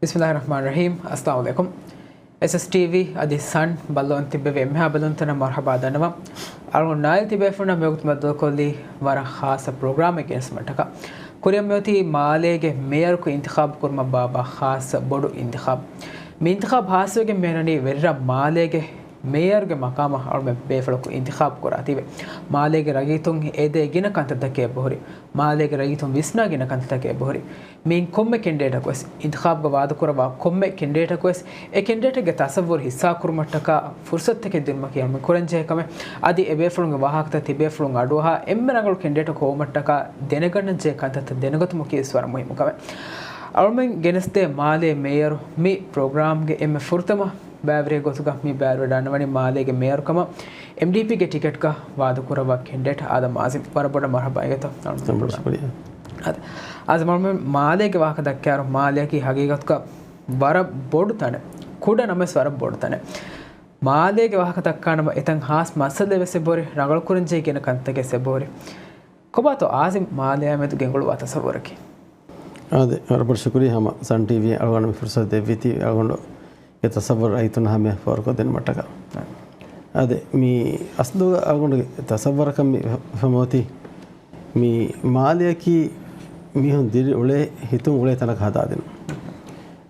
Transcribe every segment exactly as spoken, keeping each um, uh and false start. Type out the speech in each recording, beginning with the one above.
ބިސްމިއްލާހި ރަޙްމާނި ރަޙީމް. އައްސަލާމު ޢަލައިކުމް. އެސްއެސް ޓީވީ އަދި ސަން ބައްލަވަން ތިއްބެވި އެންމެހާ ބެލުންތަނަށް މަރުޙަބާ ދަންނަވަން. އަޅުގަނޑު ނާއިލް ތިބޭފުޅުންނާ މިވަގުތު ބައްދަލުކޮށްލީ ވަރަށް ޚާއްޞަ ޕްރޮގްރާމެއް ގެނެސްދިނުމަށްޓަކާ. ކުރިއަށް މިއޮތީ މާލޭގެ މޭޔަރަކު އިންތިޚާބު ކުރުމަށް ބާއްވާ ޚާއްޞަ ބޮޑު އިންތިޚާބު. މި އިންތިޚާބު ހާއްސަވެގެން މި އަންނަނީ ވެރިރަށް މާލޭގެ މޭޔަރުގެ މަޤާމަށް އަޅުމެން ބޭފުޅަކު އިންތިޚާބު ކުރާތީވެ. މާލޭގެ ރައްޔިތުން އެދޭ ގިނަ ކަންތައްތަކެއް އެބަހުރި. މާލޭގެ ރައްޔިތުން ވިސްނާ ގިނަ ކަންތައްތަކެއް އެބަހުރި. މިއިން ކޮންމެ ކެންޑިޑޭޓަކުވެސް އިންތިޚާބުގަ ވާދަކުރައްވާ ކޮންމެ ކެންޑިޑޭޓަކުވެސް އެ ކެންޑިޑޭޓެއްގެ ތަޞައްވުރު ހިއްސާކުރުމަށްޓަކާ ފުރުޞަތުތަކެއް ދިނުމަކީ އަޅުމެން ކުރަންޖެހޭ ކަމެއް. އަދި އެބޭފުޅުންގެ ވާހަކަތައް ތިބޭފުޅުން އަޑުއަހާ އެންމެ ރަނގަޅު ކެންޑިޑޭޓަކު ހޮވުމަށްޓަކާ ދެނެގަންނަންޖެހޭ ކަންތައްތައް ދެނެގަތުމަކީވެސް ވަރަށް މުހިއްމު ކަމެއް. އަޅުމެން ގެނެސްދޭ މާލޭ މޭޔަރު މި ޕްރޮގްރާމްގެ އެންމެ ފުރަތަމަ ބައިވެރިއެއް ގޮތުގަ މި ބައިވެރިވެވަޑައިގަންނަވަނީ މާލޭގެ މޭޔަރު ކަމަށް އެމްޑީޕީގެ ޓިކެޓްގަ ވާދަކުރައްވާ ކެންޑިޑޭޓް އާދަމް އާޒިމް. ވަރަށް ބޮޑަށް މަރުޙަބާ އިނގޭތޯ. އާދަމް އާޒިމް. އާދަމް އާޒިމް މާލޭގެ ވާހަކަ ދައްކާއިރު، މާލެއަކީ ހަގީގަތުގަ ވަރަށް ބޮޑު ތަނެއް. ކުޑަ ނަމަވެސް ވަރަށް ބޮޑު ތަނެއް. މާލޭގެ ވާހަކަ ދައްކާނަމަ އެތަން ހާސް މައްސަލައެއް ވެސް އެބަހުރި، ރަނގަޅުކުރަންޖެހޭ ގިނަ ކަންތަކެއް ވެސް އެބަހުރި. ކޮބާތޯ އާޒިމް މާލެއާ މެދު ގެންގުޅުވާ ތަޞައްވުރަކީ؟ އާދެ، ވަރަށް ބޮޑަށް ޝުކުރިއްޔާ ހަމަ ސަން ޓީވީ އަޅުގަނޑު މި ފުރުޞަތު ދެއްވީތީ، އަޅުގަނޑުގެ ތަޞައްވުރު ރައްޔިތުންނާ ހަމަޔަށް ފޯރުކޮށްދިނުމަށްޓަކާ. އާދެ، މި އަސްލުގަ އަޅުގަނޑުގެ ތަޞައްވަރަކަށް މި ފެ-، ފެމޯތީ، މި މާލެއަކީ މީހުން ދިރިއުޅޭ، ހިތުން އުޅޭ ތަނަކަށް ހަދާދިނުން.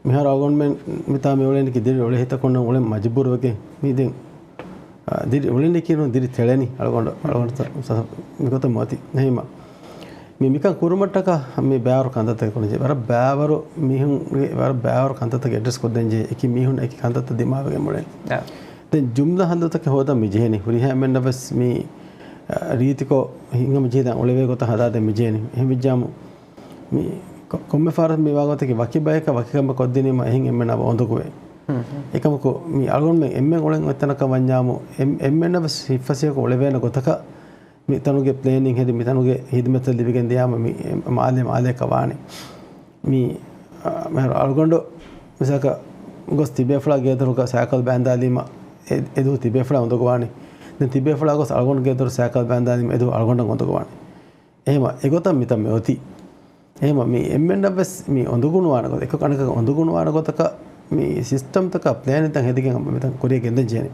މިހާރު އަޅުގަނޑުމެން މިތާ މި އުޅެނީކީ ދިރި އުޅޭ ހިތަކުންނަށް އުޅެން މަޖުބޫރުވެގެން. މީ ދެން، އާ، ދިރި އުޅެނީކީ ނޫން، ދިރި ތެޅެނީ އަޅުގަނޑު، އަޅުގަނޑު ތަ-، ތަ-، މިގޮތަށް މިއޮތީ. އެހީމަ، މި މިކަން ކުރުމަށްޓަކާ މި ބައިވަރު ކަންތައްތަކެއް ކުރަންޖެހޭ. ވަރަށް ބައިވަރު މީހުންގެ ވަރަށް ބައިވަރު ކަންތައްތަކެއް އެޑްރެސް ކޮށްދޭންޖެހޭ. އެކި މީހުން އެކި ކަންތައްތައް ދިމާވެގެން އުޅެނީ. އާ. ދެން ޖުމްލަ ހައްލުތަކެއް ހޯދަން މި ޖެހެނީ. ހުރިހާ އެންމެންނަށް ވެސް މި، އާ، ރީތިކޮށް ހިނގަމުން ޖެހިދާން އުޅެވޭ ގޮތަށް ހަދާދޭން މި ޖެހެނީ. އެހެންވެއްޖާމު، މި ކޮ-، ކޮންމެ ފަހަރަކު މި ވާގޮތަކީ ވަކި ބަޔަކަށް ވަކި ކަމެއް ކޮށްދިނީމަ އެހެން އެންމެންނާ އޮނދުގަވޭ. ހުން، ހުން. އެކަމަކު މި އަޅުގަނޑުމެން އެންމެން އުޅެން އޮތް ތަނަކަށް ވަންޏާމު އެން-، އެންމެންނަށް ވެސް ހިތްފަސޭހަކޮށް އުޅެވޭނެ ގޮތަކަށް މި ތަނުގެ ޕްލޭނިން ހެދި، މި ތަނުގެ ހިދުމަތްތައް ލިބިގެން ދިޔާމަ މި މާލެ މާލެއަކަށް ވާނެ. މި، އަ، މިހާރު އަޅުގަނޑު މިސާލަކަށް ގޮސް ތިބޭފުޅާ ގޭދޮރުގަ ސައިކަލް ބައިންދާލީމަ އެ-، އެދުވަހު ތިބޭފުޅާ އޮނދުގަވާނެ. ދެން ތިބޭފުޅާ ގޮސް އަޅުގަނޑު ގޭދޮރު ސައިކަލް ބައިންދާލީމަ އެދުވަހު އަޅުގަނޑަށް އޮނދުގަވާނެ. އެހެމަ އެގޮތަށް މިތަން މި އޮތީ. އެހެމަ މި އެންމެންނަށް ވެސް މި އޮނދުގުނުވާނެ ގޮތަށް، އެކަކު އަނެކަކަށް އޮނދުގުނުވާނެ ގޮތަކަށް މި ސިސްޓަމްތަކާ ޕްލޭނެއްތައް ހެދިގެން މިތަން ކުރިއަށް ގެންދަން ޖެހެނީ.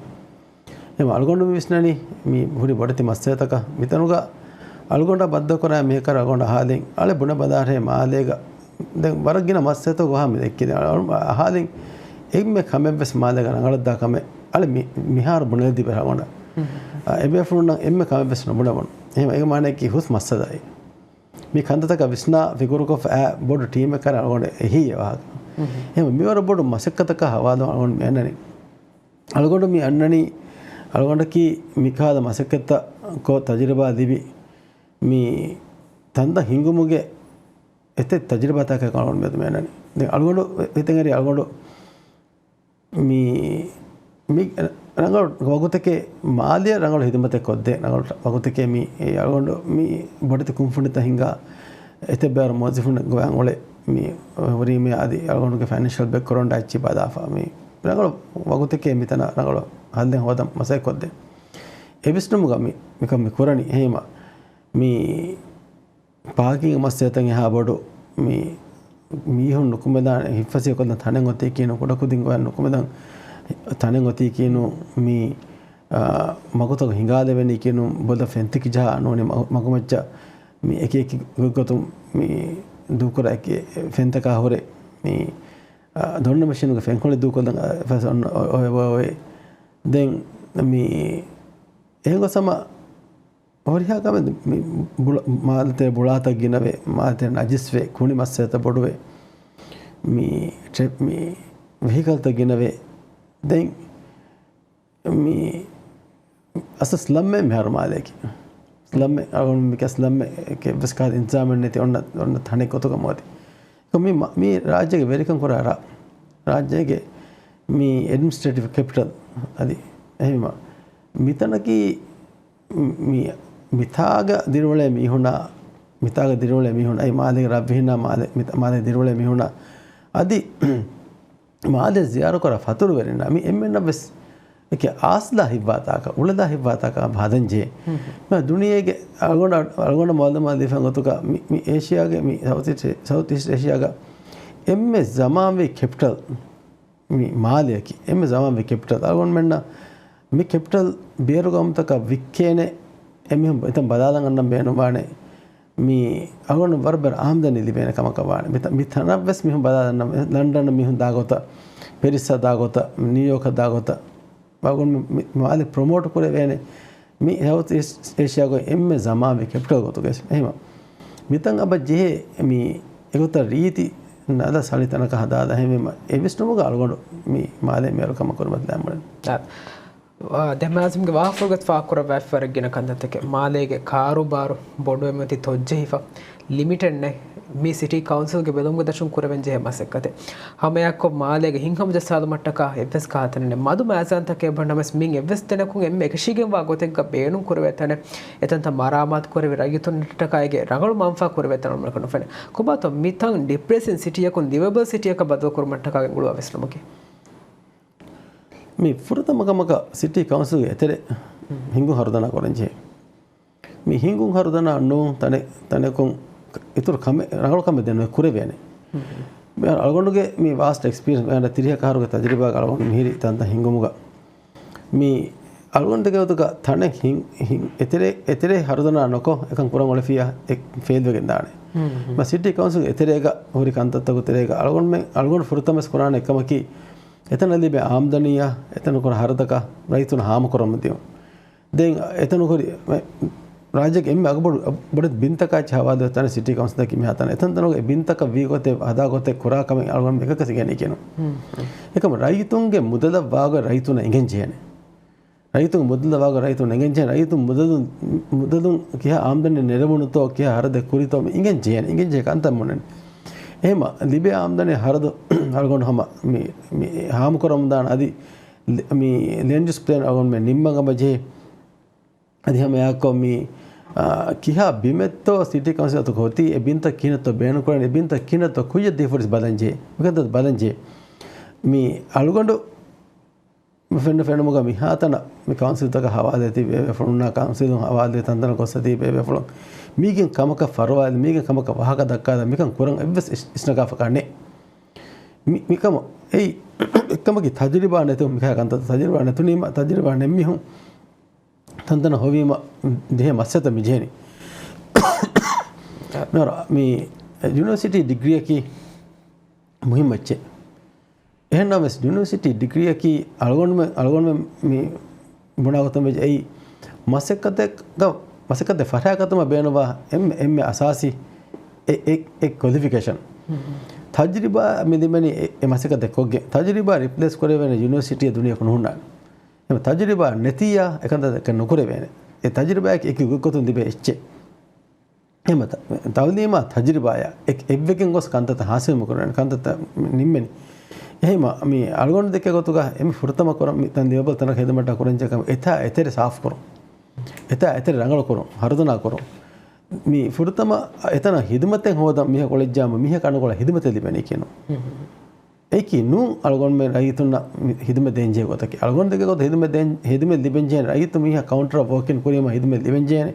އެހެމަ އަޅުގަނޑު މި ވިސްނަނީ މި ހުރި ބޮޑެތި މައްސަލަތަކަށް މިތަނުގަ އަޅުގަނޑަށް ބައްދަލުކުރާ މީހަކަށް އަޅުގަނޑު އަހާލިން އަޅެ ބުނެ ބަލާށޭ މާލޭގަ ދެން ވަރަށް ގިނަ މައްސަލަތައް ގޮހާ މި ދެއްކި. ދެން އަޅު-، އަހާލިން އެންމެ ކަމެއްވެސް މާލޭގަ ރަނގަޅަށްދާ ކަމެއް އަޅެ މި-، މިހާރު ބުނެލަދީ ބެހޭ އަޅުގަނޑަށް. އާ، އެބޭފުޅުންނަށް އެންމެ ކަމެއްވެސް ނުބުނެވުނު. އެހެން އޭގެ މާނައަކީ ހުސް މައްސަލައެއް. މި ކަންތައްތަކަށް ވިސްނާ ފިކުރުކޮށްފަ އާ ބޮޑު ޓީމެއް ކަރަން އަޅުގަނޑު އެހީ އެ ވާހަކަ. އެހެން މިވަރު ބޮޑު މަސައްކަތަކާ ހަވާލު އަޅުގަނޑު މި އަންނަނީ. އަޅުގަނޑު މި އަންނަނީ، އަޅުގަނޑަކީ މިކަހަލަ މަސައްކަތްތައް ކޮށް ތަޖުރިބާ ލިބި، މި ތަންތަން ހިންގުމުގެ އެތައް ތަޖުރިބާތަކެއް އަޅުގަނޑު މިއަދު މި އަންނަނީ. ދެން އަޅުގަނޑު ހިތަށް އެރި އަޅުގަނޑު މި، މި ރަނގަޅު ވަގުތެކޭ، މާލެއަށް ރަނގަޅު ހިދުމަތެއް ކޮށްދޭ ރަނގަޅު ވަގުތެކޭ މި، އެ އަޅުގަނޑު މި ބޮޑެތި ކުންފުނިތައް ހިންގާ އެތައް ބޭރު މުވައްޒަފުން ގޮވަން އުޅެ މި ހުރީމޭ އަދި އަޅުގަނޑުގެ ފައިނޭންޝަލް ބެކްގްރައުންޑް އެއްޗެއް ބަލާފަ މި ރަނގަޅު ވަގުތެކޭ މިތަނަށް ރަނގަޅު ހައްލެއް ހޯދަން މަސައްކަތް ކޮށްދޭ. އެ ވިސްނުމުގަ މި، މިކަން މި ކުރަނީ. އެހީމަ މި ޕާކިންގ މައްސަލަތައް އެހާ ބޮޑު މި މީހުން ނުކުމެދާނެ ހިތްފަސޭހަކޮށްލަން ތަނެއް އޮތީކީނު، ކުޑަކުދިން ގޮޔަށް ނުކުމެދަން ތަނެއް އޮތީކީނު، މި، އާ، މަގުތަކު ހިނގާލެވެނީކީނު، ބޮލަށް ފެންތިކި ޖަހާ ނޫނީ މަ-، މަގުމައްޗަށް މި އެކި އެކި ގޮތްގޮތުން މި ދޫކުރާ އެކި ފެންތަކާ ހުރެ މި، އާ، ދޮންނަ މެޝިނުގެ ފެންކޮޅެއް ދޫކޮށްލަން، އާ، ފަސް އޮންނަ އޮ-، އޮ-، އޮ-، އޮ-، ދެން މި އެހެން ގޮސް ހަމަ ހުރިހާ ކަމެއް މި ބުޅަ-، މާލެތެރޭ ބުޅާތައް ގިނަވެ، މާލެތެރޭ ނަޖިސްވެ، ކުނި މައްސަލަތައް ބޮޑުވެ، މި ޓްރެ-، މި ވެހިކަލްތައް ގިނަވެ. ދެން މި އަސްލު ސްލަމްއެއް މިހާރު މާލެއަކީ. ސްލަމްއެއް، އަޅުގަނޑު މި ސްލަމްއެއް އެއްވެސް ކަހަލަ އިންތިޒާމެއް ނެތި އޮންނަ، އޮންނަ ތަނެއް ގޮތުގަ މިއޮތީ. މި މަ-، މި ރާއްޖޭގެ ވެރިކަން ކުރާ ރާ-، ރާއްޖޭގެ މި އެޑްމިނިސްޓްރޭޓިވް ކެޕިޓަލް އަދި އެހެންވީމަ މިތަނަކީ މި-، މިތާގަ ދިރިއުޅޭ މީހުނާ، މިތާގަ ދިރިއުޅޭ މީހުން، އައި މާލޭގެ ރަށްވެހިންނާ، މާލޭ، މި-، މާލޭ ދިރިއުޅޭ މީހުނާ، އަދި މާލޭ ޒިޔާރަތްކުރާ ފަތުރުވެރިންނާ، މި އެންމެންނަށްވެސް އެކި އާސްލާ ހިތްވާތާކަށް، އުޅެލާ ހިތްވާތާކަށް ހަދަންޖެހޭ. މި ދުނިޔޭގެ އަޅުގަނޑަށް، އަޅުގަނޑަށް މައުލޫމާތު ލިބިފައި ގޮތުގަ މި، މި އޭޝިޔާގެ، މި ސައުތް އީސްޓް، ސައުތް އީސްޓް އޭޝިޔާގަ އެންމެ ޒަމާންވީ ކެޕިޓަލް މި މާލެއަކީ. އެންމެ ޒަމާންވީ ކެޕިޓަލް. އަޅުގަނޑުމެންނަށް މި ކެޕިޓަލް ބޭރުގައުމުތަކަށް ވިއްކޭނެ އެމީހުން އެތަން ބަލާލަން އަންނަން ބޭނުންވާނެ. މި އަޅުގަނޑު ވަރަށް ބޮޑަށް އާމްދަނީ ލިބޭނެ ކަމަކަށް ވާނެ. މިތަ-، މި ތަނަށްވެސް މީހުން ބަލާލަން، ލަންޑަނަށް މީހުން ދާގޮތަށް، ޕެރިސްއަށް ދާގޮތަށް، ނިއުޔޯކަށް ދާގޮތަށް، އަޅުގަނޑު މި، މި މާލެ ޕްރޮމޯޓް ކުރެވޭނެ. މި ސައުތު އީސްޓް އޭޝިޔާގައި އެންމެ ޒަމާންވީ ކެޕިޓަލް ގޮތުގައި. އެހެންވީމަ، މިތަން އަބަ ޖެހޭ މި އެގޮތަށް ރީތި ނަލަ ސަޅި ތަނަކަށް ހަދާލާ. އެހެންވީމަ، އެ ވިސްނުމުގަ އަޅުގަނޑު މި މާލޭ މޭރު ކަމަށް ކުރިމަތިލާ މުޅެން. އާ، ދެމާޒިމްގެ ވާހަކަފުޅުގަ ފާކުރައްވާފަ ވަރަށް ގިނަ ކަންތައްތަކެއް. މާލޭގެ ކާރޫބާރު ބޮޑުވެމަތި ތޮއްޖެހިފަ. ލިމިޓެޑް ނެތް. މީ ސިޓީ ކައުންސިލްގެ ބެލުމުގެ ދަށުން ކުރެވެން ޖެހޭ މަސައްކަތެއް. ހަމައެއާއެކު މާލޭގެ ހިތްހަމަޖައްސާލުމަށްޓަކާ އެއްވެސް ކަހަލަ ތަނެއް ނެތް. މަދު މައިޒާންތަކެއް އެބަހުންނަމަވެސް މިއިން އެއްވެސް ތަނަކުން އެންމެ އެކަށީގެންވާ ގޮތެއްގަ ބޭނުން ކުރެވޭ ތަނެއް، އެތަންތަން މަރާމާތު ކުރެވި ރައްޔިތުންނަށްޓަކާ އޭގެ ރަނގަޅު މަންފާ ކުރެވޭ ތަނެއް ނުފެނޭ. ކޮބާތޯ މިތަން ޑިޕްރެސިން ސިޓީއަކުން ލިވަބަލް ސިޓީއަކަށް ބަދަލު ކުރުމަށްޓަކާ ގެންގުޅުވާ ވިސްނުމަކީ؟ މި ފުރަތަމަ ކަމަކަށް ސިޓީ ކައުންސިލްގެ އެތެރެ ހިންގުން ހަރުދަނާ ކުރަންޖެހޭ. މި ހިންގުން ހަރުދަނާ ނޫން ތަނެ-، ތަނެކުން އިތުރު ކަމެއް، ރަނގަޅު ކަމެއް ދެން ނުކުރެވޭނެ. މިހާރު އަޅުގަނޑުގެ މި ވާސްޓް އެކްސްޕީރިއެންސް، މިހާރު ތިރީހަ އަހަރުގެ ތަޖުރިބާގަ އަޅުގަނޑު މިހިރީ ތަންތަން ހިންގުމުގަ. މި އަޅުގަނޑުގެ ގޮތުގަ ތަނެއް ހިން-، ހިން-، އެތެރެ-، އެތެރެ ހަރުދަނާ ނުކޮށް އެކަން ކުރަން އުޅެފިއްޔާ އެ ފެއިލްވެގެން ދާނެ. މަ ސިޓީ ކައުންސިލް އެތެރޭގަ ހުރި ކަންތައްތަކުގެ ތެރޭގަ އަޅުގަނޑުމެން، އަޅުގަނޑު ފުރަތަމަސް ކުރާނެ އެއްކަމަކީ، އެތަނަށް ލިބޭ އާމްދަނީއާ އެތަނަށް ކުރާ ހަރަދަކާ ރައްޔިތުން ހާމަކުރަމުން ދިޔުން. ދެން އެތަނު ހުރި ރާއްޖޭގެ އެންމެ އަގުބޮޑު، ބޮޑެތި ބިންތަކާ އެއްޗެއް ހަވާލުވެ ތަނެއް ސިޓީ ކައުންސިލަކީ މިހާ ތަނެއް. އެތަން ތަނުގެ ބިންތަކަށް ވީ ގޮތެއް ހަދާ ގޮތެއް ކުރާ ކަމެއް އަޅުގަނޑު އެކަކަސް އިނގޭނެ ކިޔަނު. އެކަމަ ރައްޔިތުންގެ މުދަލަށް ވާގޮތް ރައްޔިތުންނަށް އިނގެން ޖެހޭނެ. ރައްޔިތުންގެ މުދަލަށް ވާގޮތް ރައްޔިތުން އިނގެން ޖެހޭނެ. ރައްޔިތުން މުދަލުން، މުދަލުން ކިހާ އާމްދަނީ ނެރެވުނުތޯ، ކިހާ ހަރަދެއް ކުރިތޯ މި އިނގެން ޖެހޭނެ. އިނގެން ޖެހޭ ކަންތައް މުނެން. އެހެމަ ލިބޭ އާމްދަނީ ހަރަދު އަޅުގަނޑު ހަމަ މި، މި ހާމަކުރަމުންދާނެ. އަދި ލި-، މި ލޭންޑް ޔޫސް ޕްލޭން އަޅުގަނޑުމެން ނިންމަން އަބަ ޖެހޭ. އަދި ހަމައެއާއެކު މި، އާ، ކިހާ ބިމެއްތޯ ސިޓީ ކައުންސިލް އަތުގަ އޮތީ، އެ ބިންތައް ކިހިނެއްތޯ ބޭނުންކުރަނީ، އެ ބިންތައް ކިހިނެއްތޯ ކުއްޔަށް ދީފަ ހުރިސް ބަލަންޖެހޭ. މިކަންތައް ބަލަންޖެހޭ. މި އަޅުގަނޑު ފެންނަ ފެނުމުގަ މިހާތަނަށް މި ކައުންސިލްތަކަށް ހަވާލުވެތި ބޭބޭފުޅުންނާ ކައުންސިލުން ހަވާލުވެ ތަންތަނަށް ގޮސް އޮތީ ބޭބޭފުޅުން މީގެން ކަމަކަށް ފަރުވާ، މީގެން ކަމަކަށް ވާހަކަ ދައްކާލަ، މިކަން ކުރަން އެއްވެސް އިސް-، އިސްނަގާފަކާ ނެތް. މި-، މިކަމަށް އެއީ އެއްކަމަކީ ތަޖުރިބާ ނެތުން މިކަހަ ކަންތައް ތަޖުރިބާ ނެތުނީމަ، ތަޖުރިބާ ނެތްމީހުން ތަންތަނަށް ހޮވީމަ ޖެހޭ މައްސަތައް މި ޖެހެނީ. މި ޔުނިވަރސިޓީ ޑިގްރީއަކީ މުހިއްމު އެއްޗެއް. އެހެންނަމަވެސް، ޔުނިވަރސިޓީ ޑިގްރީއަކީ އަޅުގަނޑުމެން، އަޅުގަނޑުމެން މި ބުނާ ގޮތުން ވެއްޖެ އެއީ، މަސައްކަތެއްގަ، މަސައްކަތެއް ފަށާގަތުމަށް ބޭނުންވާ އެންމެ، އެންމެ އަސާސީ އެ، އެ، އެ ކޮލިފިކޭޝަން. ތަޖުރިބާ މި ލިބެނީ އެ، އެ މަސައްކަތެއް ކޮށްގެން. ތަޖުރިބާ ރިޕްލޭސް ކުރެވޭނެ ޔުނިވަރސިޓީއެއް ދުނިޔެއަކު ނުހުންނާނެ. އެ ތަޖުރިބާ ނެތިއްޔާ އެކަންތައް ދެކެ ނުކުރެވޭނެ. އެ ތަޖުރިބާއަކީ އެކި ގޮތްގޮތުން ލިބޭ އެއްޗެއް. އެހެމަ ތަ-، ތައުލީމާ ތަޖުރިބާޔާ އެ-، އެއްވެގެން ގޮސް ކަންތައްތައް ހާސިލް ނުކުރެވޭނެ، ކަންތައްތައް ނިންމެނީ. އެހެމަ މި އަޅުގަނޑު ދެކޭ ގޮތުގަ އެމި ފުރަތަމަ ކުރަން މި ތަން ލިޔަބަލް ތަނަކަށް ހިދުމަތް ކުރަންޖެހޭ ކަމަށް އެތާ އެތެރެ ސާފު ކުރުން. އެތާ އެތެރެ ރަނގަޅު ކުރުން، ހަރުދަނާ ކުރުން. މި ފުރަތަމަ އެތަނަށް ހިދުމަތެއް ހޯދަން މީހަކު އުޅެއްޖާމަ މީހަކަށް އަނެކަކަށް ހިދުމަތެއް ލިބެނީ ކިޔަނު. އެއީކީ ނޫން އަޅުގަނޑުމެން ރައްޔިތުންނަށް މި ހިދުމަތް ދޭންޖެހޭ ގޮތަކީ. އަޅުގަނޑު ދެކޭ ގޮތަށް ހިދުމަތް ދޭން، ހިދުމަތް ލިބެންޖެހޭނެ. ރައްޔިތު މީހާ ކައުންޓަރަށް ވޯކްއިން ކުރީމަ ހިދުމަތް ލިބެންޖެހޭނެ.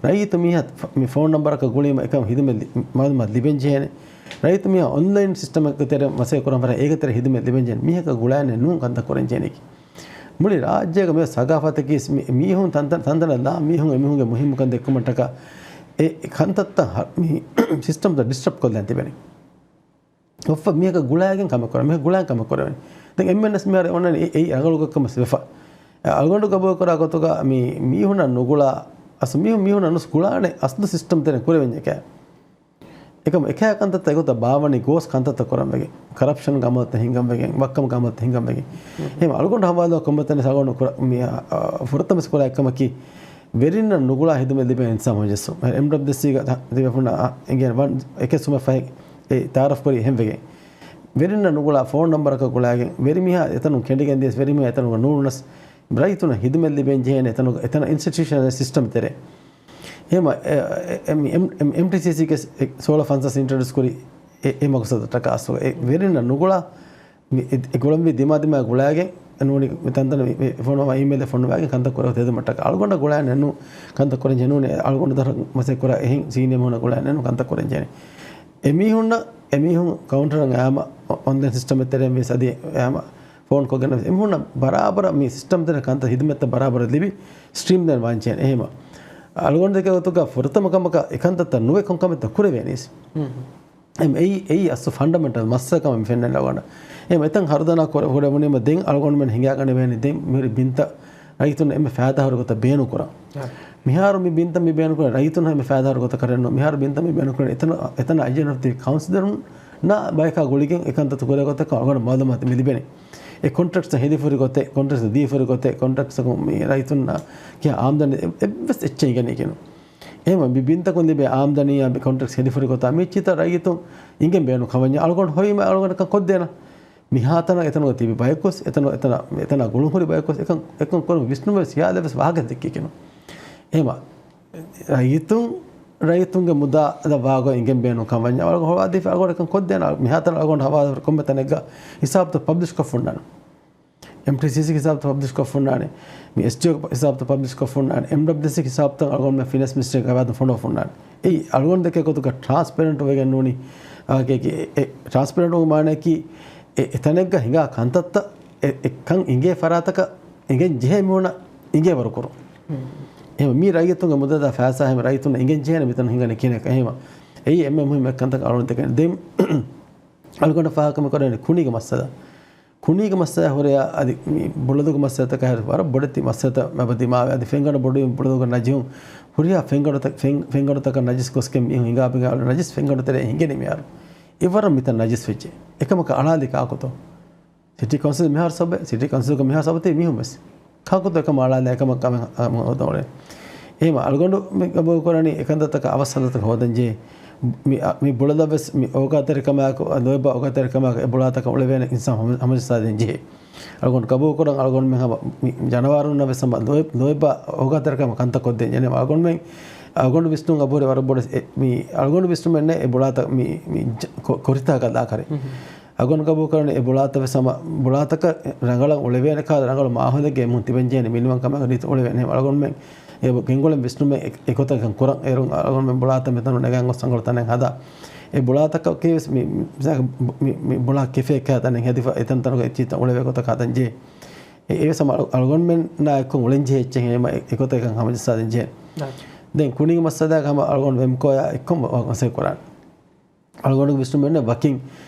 ރައްޔިތު މީހާ ފ-، މި ފޯން ނަންބަރަކަށް ގުޅީމަ އެކަން ހިދުމަތް ލި-، މައުލޫމާތު ލިބެންޖެހޭނެ. ރައްޔިތު މީހާ އޮންލައިން ސިސްޓަމެއްގެ ތެރެއިން މަސައްކަތް ކުރަން ފަރާތް އޭގެ ތެރެ ހިދުމަތް ލިބެންޖެހޭނެ. މީހަކަށް ގުޅާނެ ނޫން ކަންތައް ކުރަންޖެހޭނެކީ. މުޅި ރާއްޖޭގަ މި ސަގާފަތަކީ މި-، މީހުން ތަންތަން، ތަންތަނަށް ލާ މީހުން އެމީހުންގެ މުހިއްމުކަން ދެއްކުމަށްޓަކާ އެ ކަންތައްތައް ހަ-، މި ސިސްޓަމްތައް ޑިސްޓަބް ކޮށްލަން ތިބެނީ. އޮފަ މީހަކަށް ގުޅާގެން ކަމެއް ކުރާ، މީހަކަށް ގުޅާން ކަމެއް ކުރެވެނީ. ދެން އެންމެންވެސް މިހާރު އޮންނަނީ އެ-، އެއީ ރަނގަޅު ކަމެއް ވެފަ. އަޅުގަނޑު ގަބޫލު ކުރާ ގޮތުގަ މި މީހުންނަށް ނުގުޅާ، އަސް މީހުން މީހުންނަށް ނުސް ގުޅާނެ އަސްލު ސިސްޓަމް ތެރެއިން ކުރެވެންޏެކޭ. އެކަމަ އެކަހަ ކަންތައްތައް އެގޮތަށް ބާވަނީ ގޯސް ކަންތައްތައް ކުރަން ވެގެން، ކަރަޕްޝަންގެ އަމަލުތައް ހިންގަން ވެގެން، ވައްކަމުގެ އަމަލުތައް ހިންގަން ވެގެން. އެހެން އަޅުގަނޑު ހަވާލު ކޮންމެ ތަނެއް އަޅުގަނޑު ކުރ-، މި، އާ، ފުރަތަމަސް ކުރާ އެއްކަމަކީ، ވެރިންނަށް ނުގުޅާ ހިދުމަތް ލިބޭ އިންސާން މަޖިލިސް. އެމްޑަބްލިއުސީގެ ތިބޭފުޅުންނަށް އެނގޭނެ ވަން އެކެއް ސުމެއް ފަހެ އެ ތައާރަފް ކުރީ އެހެން ވެގެން. ވެރިންނަށް ނުގުޅާ ފޯން ނަންބަރަކަށް ގުޅާގެން، ވެރިމީހާ އެތަނުން ކެނޑިގެން ދިޔަސް، ވެރިމީހާ އެތަނުގަ ނޫންނަސް، ރައްޔިތުންނަށް ހިދުމަތް ލިބެން ޖެހޭނެ އެތަނުގަ، އެތަނަށް އިންސްޓިޓިއުޝަނަލް ސިސްޓަމް ތެރޭ. އެހެމަ، އެ، އެ، އެ، މި އެމް-، އެމް-، އެމްޓީސީސީގެ ސޯޅަ ފަންސާސް އިންޓްރޮޑިއުސް ކުރި އެ، އެ މަގުސަދަށްޓަކާ އަސްލު އެ ވެރިންނަށް ނުގުޅާ، މި އެ، އެ ގުޅަންވީ ދިމާ ދިމާ ގުޅާގެން ނޫނީ މި ތަންތަނަށް މި، މި ފޮނުވާ އީމެއިލެއް ފޮނުވާގެން ކަންތައް ކުރެވޭ ހެދުމަށްޓަކާ. އަޅުގަނޑަށް ގުޅާނެ ނޫ ކަންތައް ކުރަން ޖެހޭ ނޫނީ. އަޅުގަނޑު ދަށަށް މަސައްކަތް ކުރާ އެހެން ސީނިއަ މީހުންނަށް ގުޅާނެ ނޫ ކަންތައް ކުރަން ޖެހޭނެ. އެމީހުންނަށް އެމީހުން ކައުންޓަރަށް އައިމަ އޮންލައިން ސިސްޓަމެއް ތެރެއިން ވެސް އަދި އައިމަ ފޯން ކޮށްގެން ވެސް އެމީހުންނަށް ބަރާބަރަށް މި ސިސްޓަމް ތެރޭ ކަންތައް ހިދުމަތްތައް ބަރާބަރަށް ލިބި ސްޓްރީމްލައިން ވާން ޖެހޭނެ. އެހެމަ އަޅުގަނޑު ދެކޭ ގޮތުގަ ފުރަތަމަ ކަމަކަށް އެކަންތައްތައް ނުވެ ކޮން ކަމެއްތަ ކުރެވޭނީސް. އެމް، އެއީ، އެއީ އަސްލު ފަންޑަމެންޓަލް މައްސަލަ ކަމަށް މި ފެންނަނީ އަޅުގަނޑަށް. އެމް، އެތަން ހަރުދަނާ ކުރެ-، ކުރެވުނީމަ ދެން އަޅުގަނޑުމެން ހިނގާގަނެވޭނީ ދެން މިހުރި ބިންތައް ރައްޔިތުން އެންމެ ފައިދާހުރި ގޮތަށް ބޭނުން ކުރަން. އާ. މިހާރު މި ބިންތައް މި ބޭނުން ކުރަނީ ރައްޔިތުން އެންމެ ފައިދާހުރި ގޮތަކަށް ނޫން. މިހާރު ބިންތައް މި ބޭނުން ކުރަނީ އެތަނަށް، އެތަނަށް އައިޖެން އޮފް ދި ކައުންސިލަރުންނާ ބަޔަކާ ގުޅިގެން އެކަންތައްތައް ކުރޭ ގޮތަކަށް އަޅުގަނޑަށް މައުލޫމާތު މި ލިބެނީ. އެ ކޮންޓްރެކްޓްސް ހެދިފަހުރި ގޮތެއް، ކޮންޓްރެކްޓްސް ދީފަހުރި ގޮތެއް، ކޮންޓްރެކްޓްސް މި ރައްޔިތުންނަށް ކިހާ އާމްދަނީ އެ-، އެއްވެސް އެއްޗެއް އިނގެނީކީ ނޫން. އެހެންވެ، މި ބިންތަކުން ލިބޭ އާމްދަނީއާ މި ކޮންޓްރެކްޓްސް ހެދިފަހުރި ގޮތާ މި އެއްޗިތައް ރައްޔިތުން އިނގެން ބޭނުން ކަމަށް ވަންޏާ އަޅުގަނޑު ހޮވީމަ އަޅުގަނޑަކަށް ކޮށްދޭނަން. މިހާތަނަށް އެތަނުގަ ތިބި ބަޔަކުވެސް، އެތަނު-، އެތަނަށް، އެތަނާ ގުޅުންހުރި ބަޔަކުވެސް އެކަން، އެކަން ކުރުން ވިސްނުމެވެސް ހިޔާލެއްވެސް ވާހަކަ ދެއްކީކީ ނޫން. އެހެމަ ރައްޔިތުން، ރައްޔިތުންގެ މުދާ ވާގޮތް އިނގެން ބޭނުން ކަމަށް ވަންޏާ އަޅުގަނޑު ހޮވާދީފަ އަޅުގަނޑު އެކަން ކޮށްދޭނަން. މިހާތަނަށް އަޅުގަނޑު ހަވާލު ކޮންމެ ތަނެއްގަ ހިސާބުތައް ޕަބްލިޝް ކޮށްފަ ހުންނާނެ. އެމްޓީސީސީގެ ހިސާބުތައް ޕަބްލިޝް ކޮށްފަ ހުންނާނެ. މި އެސްޑީއޯގެ ހިސާބުތައް ޕަބްލިޝް ކޮށްފަ ހުންނާނެ. އެމްޑަބްލިއުސީގެ ހިސާބުތައް އަޅުގަނޑުމެން ފިނޭންސް މިނިސްޓްރީގެ ގަވާއިދުން ފޮނުވަފަ ހުންނާނެ. އެއީ އަޅުގަނޑު ދެކޭ ގޮތުގަ ޓްރާންސްޕެރެންޓް ވެގެން ނޫނީ. އާ، ކޭ-، ކޭ-، އެ، ޓްރާންސްޕެރެންޓް ވުމުގެ މާނައަކީ އެ، އެތަނެއްގަ ހިނގާ ކަންތައްތައް އެ، އެކަން އިނގޭ ފަރާތަކަށް އިނގެން ޖެހޭ މީހުންނަށް އިނގޭވަރު ކުރުން. އެހެން މީ ރައްޔިތުންގެ މުދާ ފައިސާ ހަމަ ރައްޔިތުންނަށް އިނގެން ޖެހޭނެ މިތަނަށް ހިނގަނީ ކިހިނެއް. އެހެން އެއީ އެންމެ މުހިއްމު އެއްކަންތަކަށް އަޅުގަނޑު ދެކެން. ދެން އަޅުގަނޑަށް ފާހަގަކަމެއް ކުރެވޭނެ ކުނީގެ މައްސަލަ. ކުނީގެ މައްސަލަ ހުރެޔާ އަދި މި ބުޅަލުގެ މައްސަލަތަކާ ހެރި ވަރަށް ބޮޑެތި މައްސަލަތައް މި އަބަ ދިމާވެ. އަދި ފެންގަނޑު ބޮޑުވީ ބުޅަލުގަ ނަޖިހުން ހުރިހާ ފެންގަނޑުތަ-، ފެން-، ފެންގަނޑުތަކަށް ނަޖިސް ގޮސްގެން މީހުން ހިނގާ ބިނގާ ނަޖިސް ފެންގަނޑު ތެރެއަށް ހިނގެނީ މިހާރު. އެވަރަށް މިތަން ނަޖިސް ވެއްޖެ. އެކަމަކަށް އަޅާލީ ކާކުތޯ؟ ސިޓީ ކައުންސިލް މިހާރު ސަބަބެއް، ސިޓީ ކައުންސިލްގެ މިހާރު ސަބަބަތީ މީހުން ވެސް. ކާކުތޯ އެކަމަށް އަޅާލާ އެކަމަށް ކަމެއް ހަ-، ހަ-، ހޯދަން އުޅޭ. އެހެން އަޅުގަނޑު މި ގަބޫލު ކުރަނީ އެކަންތައްތަކަށް އަވަސް ހަދަތަކަށް ހޯދަން ޖެހޭ. މި، އަ، މި ބުޅަލަށް ވެސް މި އޯގާތެރިކަމާއެކު، ލޯތްބާ އޯގާތެރިކަމާއެކު އެ ބުޅާތަކަށް އުޅެވޭނެ އިންސާން ހަމަ-، ހަމަޖައްސާދޭން ޖެހޭ. އަޅުގަނޑު ގަބޫލު ކުރަން އަޅުގަނޑުމެން ހަމަ މި ޖަނަވާރުންނަށް ވެސް ހަމަ ލޯތް-، ލޯތްބާ އޯގާތެރިކަމަށް ކަންތައް ކޮށްދޭން ޖެހޭ. އަޅުގަނޑުމެން، އަޅުގަނޑު ވިސްނުން އަބުރެ ވަރަށް ބޮޑަށް އެ-، މި އަޅުގަނޑު ވިސްނުމެއް ނެތް އެ ބުޅާތައް މި، މި ޖަ-، ކޮ-، ކޮރިތާކަށް ލާކަރެ. އަޅުގަނޑު ގަބޫލު ކުރަނީ އެ ބުޅާތައް ވެސް ހަމަ ބުޅާތަކަށް ރަނގަޅަށް އުޅެވޭނެ ކަހަލަ ރަނގަޅު މާހައުލެއްގަ އެމީހުން ތިބެން ޖެހޭނެ މިނިވަން ކަމާއެކު ރީތި އުޅެވޭނެ. އަޅުގަނޑުމެން އެ ގެންގުޅެން ވިސްނުމެއް އެ-، އެގޮތަށް ކުރަން އޭރުން އަޅުގަނޑުމެން ބުޅާތައް މިތަނުން ނެގަން ގޮސް ރަނގަޅު ތަނެއް ހަދާ. އެ ބުޅާތަކަކީ ވެސް މި، މި، މި ބުޅާ ކެފޭ ކަހަލަ ތަނެއް ހެދިފަ އެތަންތަނުގަ އެއްޗިތައް އުޅެވޭ ގޮތަކަށް ހަދަން ޖެހޭ. އެ-، އެވެސް ހަމަ އަޅު-، އަޅުގަނޑުމެންނާ އެއްކޮށް އުޅެން ޖެހޭ އެއްޗެއް ހެން އެ-، އެގޮތަށް އެކަން ހަމަޖައްސާދޭން ޖެހޭ. ދެން ކުނީގެ މައްސަލައިގަ ހަމަ އަޅުގަނޑު ވެމްކޯއާ އެއްކޮށް މަ-، މަ-، މަސައްކަތް ކުރާނެ. އަޅުގަނޑުގެ ވިސްނުމެއް ނެތް ވަކިން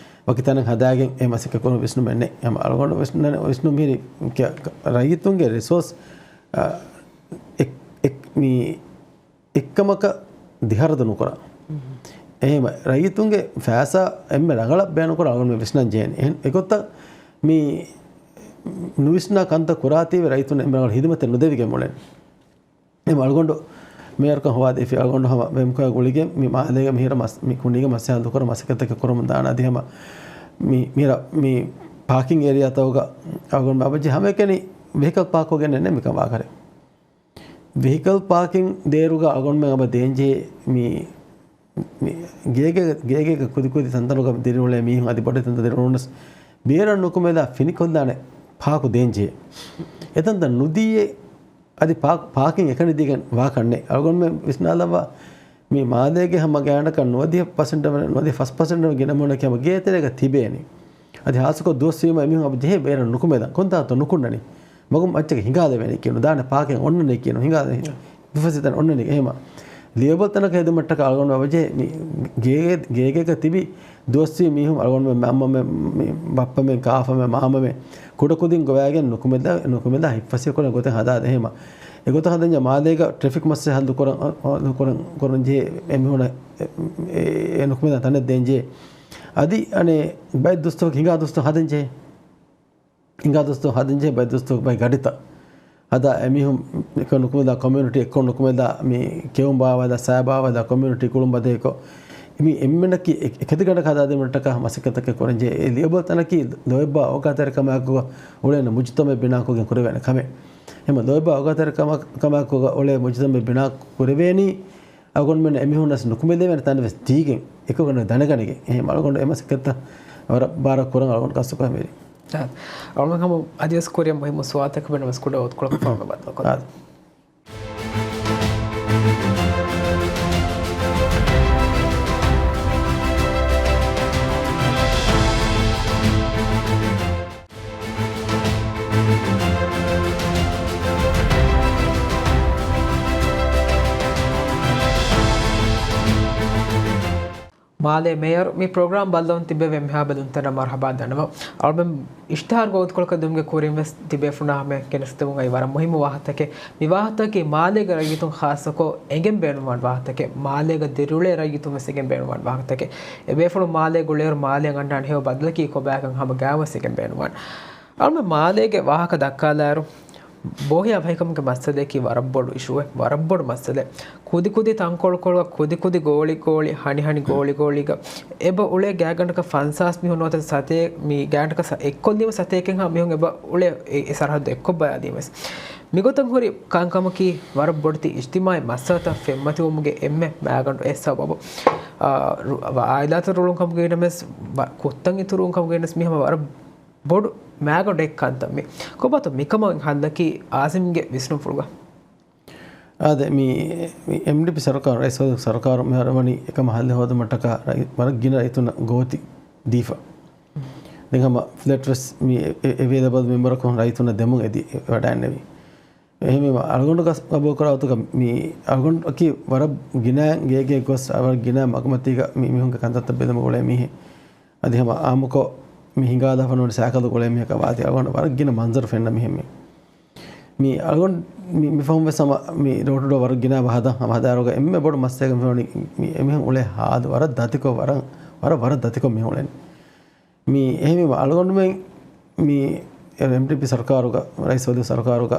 ވަކި ތަނެއް ހަދާގެން އެ މަސައްކަތް ކުރުން ވިސްނުމެއް ނެތް. ހަމަ އަޅުގަނޑު ވިސްނު-، ވިސްނުން މިހިރީ ކެ-، ކަ-، ރައްޔިތުންގެ ރިސޯސް، އަ، އެ-، އެ-، މި އެއްކަމަކަށް ދިހަރަދު ނުކުރާ. އެހެން ރައްޔިތުންގެ ފައިސާ އެންމެ ރަނގަޅަށް ބޭނުންކުރާ އަޅުގަނޑުމެން ވިސްނަން ޖެހޭނެ. އެހެން އެގޮތަށް މި ނުވިސްނާ ކަންތައް ކުރާތީވެ ރައްޔިތުން އެންމެ ރަނގަޅު ހިދުމަތެއް ނުދެވިގެން އުޅެން. އެހެން އަޅުގަނޑު މޭޔަރުކަން ހޮވާދީފި އަޅުގަނޑު ހަމަ ވެމްކޯއާ ގުޅިގެން މި މާލޭގެ މިހިރަ މަސް-، މި ކުނީގެ މައްސަލަ ހައްލުކުރަން މަސައްކަތްތަކެއް ކުރަމުން ދާނެ. އަދި ހަމަ މި، މިހިރަ މި ޕާކިން އޭރިއާތަކުގަ އަޅުގަނޑު އަބަޖެ ހަމައެކަނި ވެހިކަލް ޕާކްކޮށްގެން ނެއް މިކަން ވާކަރެ. ވެހިކަލް ޕާކިން ދޭއިރުގަ އަޅުގަނޑުމެން އަބަ ދޭންޖެހޭ މި، މި ގޭގެ، ގޭގޭގަ ކުދިކުދި ތަންތަނުގަ ދިރިއުޅޭ މީހުން އަދި ބޮޑެތި ތަންތަން ދިރިއުޅުނަސް ބޭރަށް ނުކުމެލާ ފިނިކޮށްލާނެ ޕާކު ދޭންޖެހޭ. އެތަންތަން ނުދީއޭ އަދި ޕާ-، ޕާކިން އެކަނި ދީގެން ވާކަށް ނެތް. އަޅުގަނޑުމެން ވިސްނާލައްވާ މި މާލޭގެ ހަމަ ގާތްގަނޑަކަށް ނުވަދިހަ ޕަސެންޓް، ނުވަދިހަ ފަސް ޕަސެންޓް ގިނަ މީހުންނަކީ ހަމަ ގޭތެރޭގަ ތިބޭނީ. އަދި ހާއްސަކޮށް ދުވަސްވީމަ އެމީހުން އަބަ ޖެހޭ ބޭރަށް ނުކުމެލަން. ކޮންތާތޯ ނުކުންނަނީ؟ މަގުން އައްޗަކަށް ހިނގާލެވޭނެ ކިޔުނު. ދާނެ ޕާކެއް އޮންނަނީ ކިޔުނު. ހިނގާލެ ހިނގާ. ހިފަސިތަން އޮންނަނީ. އެހެމަ ލިޔެބަލް ތަނަކަށް ހެދުމަށްޓަކާ އަޅުގަނޑު އަބަޖެހޭ މި ގޭގެ-، ގޭގޭގަ ތިބި ދުވަސްވީ މީހުން އަޅުގަނޑުމެން މަ-، އައްމަމެން، މި ބައްޕަމެން، ކާފަމެން، މާމަމެން ކުޑަކުދިން ގޮވައިގެން ނުކުމެލާ، ނުކުމެލާ ހިތްފަސޭހަކުރާ ގޮތެއް ހަދާދޭ. އެހެމަ އެގޮތަށް ހަދަންޏާ މާލޭގަ ޓްރެފިކް މައްސަލަ ހައްލު ކުރަން، ހައްލު ކުރަން، ކުރަން ޖެހޭ އެމީހުނަށް އެ، އެ، އެ ނުކުމެލާ ތަނެއް ދޭން ޖެހޭ. އަދި އަނެއް ބައެއް ދުވަސްތަކަކީ ހިނގާ ދުވަސްތައް ހަދަން ޖެހޭ. ހިނގާ ދުވަސްތައް ހަދަން ޖެހޭ ބައެއް ދުވަސްތަކަކީ ބައެއް ގަޑިތައް ހަދާ އެމީހުން އެކަން ނުކުމެލާ ކޮމިއުނިޓީ އެއްކޮށް ނުކުމެލާ މި ކެއުން ބާވާލާ ސައި ބާވާލާ ކޮމިއުނިޓީ ގުޅުން ބަދޭކޮށް މި އެންމެނަކީ އެ-، އެކަތިގަނޑަކަށް ހަދާދިނުމަށްޓަކާ މަސައްކަތްތަކެއް ކުރަންޖެހޭ. އެ ލިޔެބަލް ތަނަކީ ލޯތްބާ އޯގާތެރިކަމާއެކުގަ އުޅޭނެ މުޖުތަމައެއް ބިނާކޮށްގެން ކުރެވޭނެ ކަމެއް. އެހެމަ ލޯތްބާ އޯގާތެރިކަމާ-، ކަމާއެކުގަ އުޅޭ މުޖުތަމައެއް ބިނާ ކުރެވޭނީ އަޅުގަނޑުމެން އެމީހުންނަސް ނުކުމެލެވޭނެ ތަނެއް ވެސް ދީގެން އެކަކުގަނޑަށް ދަނެގަނެގެން. އެހެން އަޅުގަނޑު އެ މަސައްކަތްތައް ވަރަށް ބާރަށް ކުރަން އަޅުގަނޑު ގަސްތުކޮށް މިރި. އަޅުގަނޑު ހަމަ އަދިވެސް ކުރިއަށް މުހިއްމު ސުވާލުތަކެއް ވެނަމަސް ކުޑަ ވަގުތުކޮޅަކަށް ފަހު ބައްދަލުކޮށްލަން. މާލޭ މޭޔަރު މި ޕްރޮގްރާމް ބައްލަވަން ތިއްބެވި އެންމެހާ ބެލުންތަނަށް މަރުޙަބާ ދަންނަވަން. އަޅުމެން އިޝްތިހާރު ގޮވަމުން ދިމުގެ ކުރިން ވެސް ތިބޭފުޅުންނާ ހަމަޔަށް ގެނެސްދެމުން އައި ވަރަށް މުހިއްމު ވާހަކަތަކެއް. މި ވާހަކަތަކީ މާލޭގެ ރައްޔިތުން ޚާއްޞަކޮށް އެނގެން ބޭނުންވާނެ ވާހަކަތަކެއް. މާލޭގަ ދިރިއުޅޭ ރައްޔިތުން ވެސް އެނގެން ބޭނުންވާނެ ވާހަކަތަކެއް. އެބޭފުޅުން މާލޭގަ އުޅޭއިރު މާލޭ އަންނާނެ ހެޔޮ ބަދަލަކީ ކޮބާކަން ހަމަ ގާތްގަނޑަކަށް ވެސް އެނގެން ބޭނުންވާނެ. އަޅުމެން މާލޭގެ ވާހަކަ ދައްކާލާއިރު، ބޯހިޔާ އަވަހަކަމުގެ މައްސަލައަކީ ވަރަށް ބޮޑު އިޝޫއެއް، ވަރަށް ބޮޑު މައްސަލައެއް. ކުދި ކުދި ތަންކޮޅުކޮޅުގަ، ކުދި ކުދި ގޯޅި ގޯޅި، ހަނި ހަނި ގޯޅި ގޯޅީގަ އެބަ އުޅޭ ގާތްގަނޑަކަށް ފަންސާސް މީހުން ނުވަތަ ސަތޭކަ، މި ގާތްގަނޑަކަށް ސަ-، އެއްކޮށްލީމަ ސަތޭކައެއްހާ މީހުން އެބަ އުޅޭ އެ، އެ ސަރަހައްދު އެއްކޮށް ބަލާލީމަ ވެސް. މިގޮތަށް ހުރި ކަންކަމަކީ ވަރަށް ބޮޑެތި އިޖްތިމާޢީ މައްސަލަތައް ފެންމަތިވުމުގެ އެންމެ މައިގަނޑު. އެ ސަބަބު، އާ، ރު-، އާއިލާތަށް ރުޅުން ކަމުގައި ވެސް، ވަ-، ކުށްތައް އިތުރުވުން ކަމުގައި ވެސް މި ހަމަ ވަރަށް ބޮޑު މައިގަނޑެއް ކަންތައް މި. ކޮބާތޯ މިކަމަށް ހައްލަކީ އާޒިމްގެ ވިސްނުންފުޅުގަ؟ އާދެ، މި، މި އެމްޑީޕީ ސަރުކާރު، ރައީސް ސަރުކާރު މިހާރު ވަނީ އެކަމަށް ހައްލެއް ހޯދުމަށްޓަކާ ރައި-، ވަރަށް ގިނަ ރައްޔިތުންނަށް ގޯތި ދީފަ. ދެން ހަމަ ފްލެޓް ވެސް މި އެ-، އެ-، އެވޭލަބަލް މެމްބަރަކުން ރައްޔިތުންނަށް ދެމުން އެދި ވަޑައިންނެވި. އެހެންވީމަ، އަޅުގަނޑު ގަސް ގަބޫލުކުރާ ގޮތުގަ މި އަޅުގަނޑަކީ ވަރަށް ގިނަ ގޭގެ ގޮސް، ވަރަށް ގިނަ މަގުމަތީގަ މި މީހުންގެ ކަންތައްތައް ބެލުމަށް އުޅޭ މީހެއް. އަދި ހަމަ އާއްމުކޮށް މި ހިނގާލާފަ ނޫނީ ސައިކަލުގަ އުޅޭ މީހަކަށް ވާތީ އަޅުގަނޑަށް ވަރަށް ގިނަ މަންޒަރު ފެންނަ މީހެއް މި. މި އަޅުގަނޑު މި، މި ފަހުން ވެސް ހަމަ މި ޑޯ ޓު ޑޯ ވަރަށް ގިނަ އެބަ ހަދާ، ހަމަ ހަދާއިރުގަ އެންމެ ބޮޑު މައްސަލައަކީ މި އެމީހުން އުޅޭ ހާލު ވަރަށް ދަތިކޮށް، ވަރަށް، ވަރަށް، ވަރަށް ދަތިކޮށް މީހުން އުޅެނީ. މި އެހެންވީމަ އަޅުގަނޑުމެން މި އެމްޑީޕީ ސަރުކާރުގަ، ރައީސް ވަލީ ސަރުކާރުގަ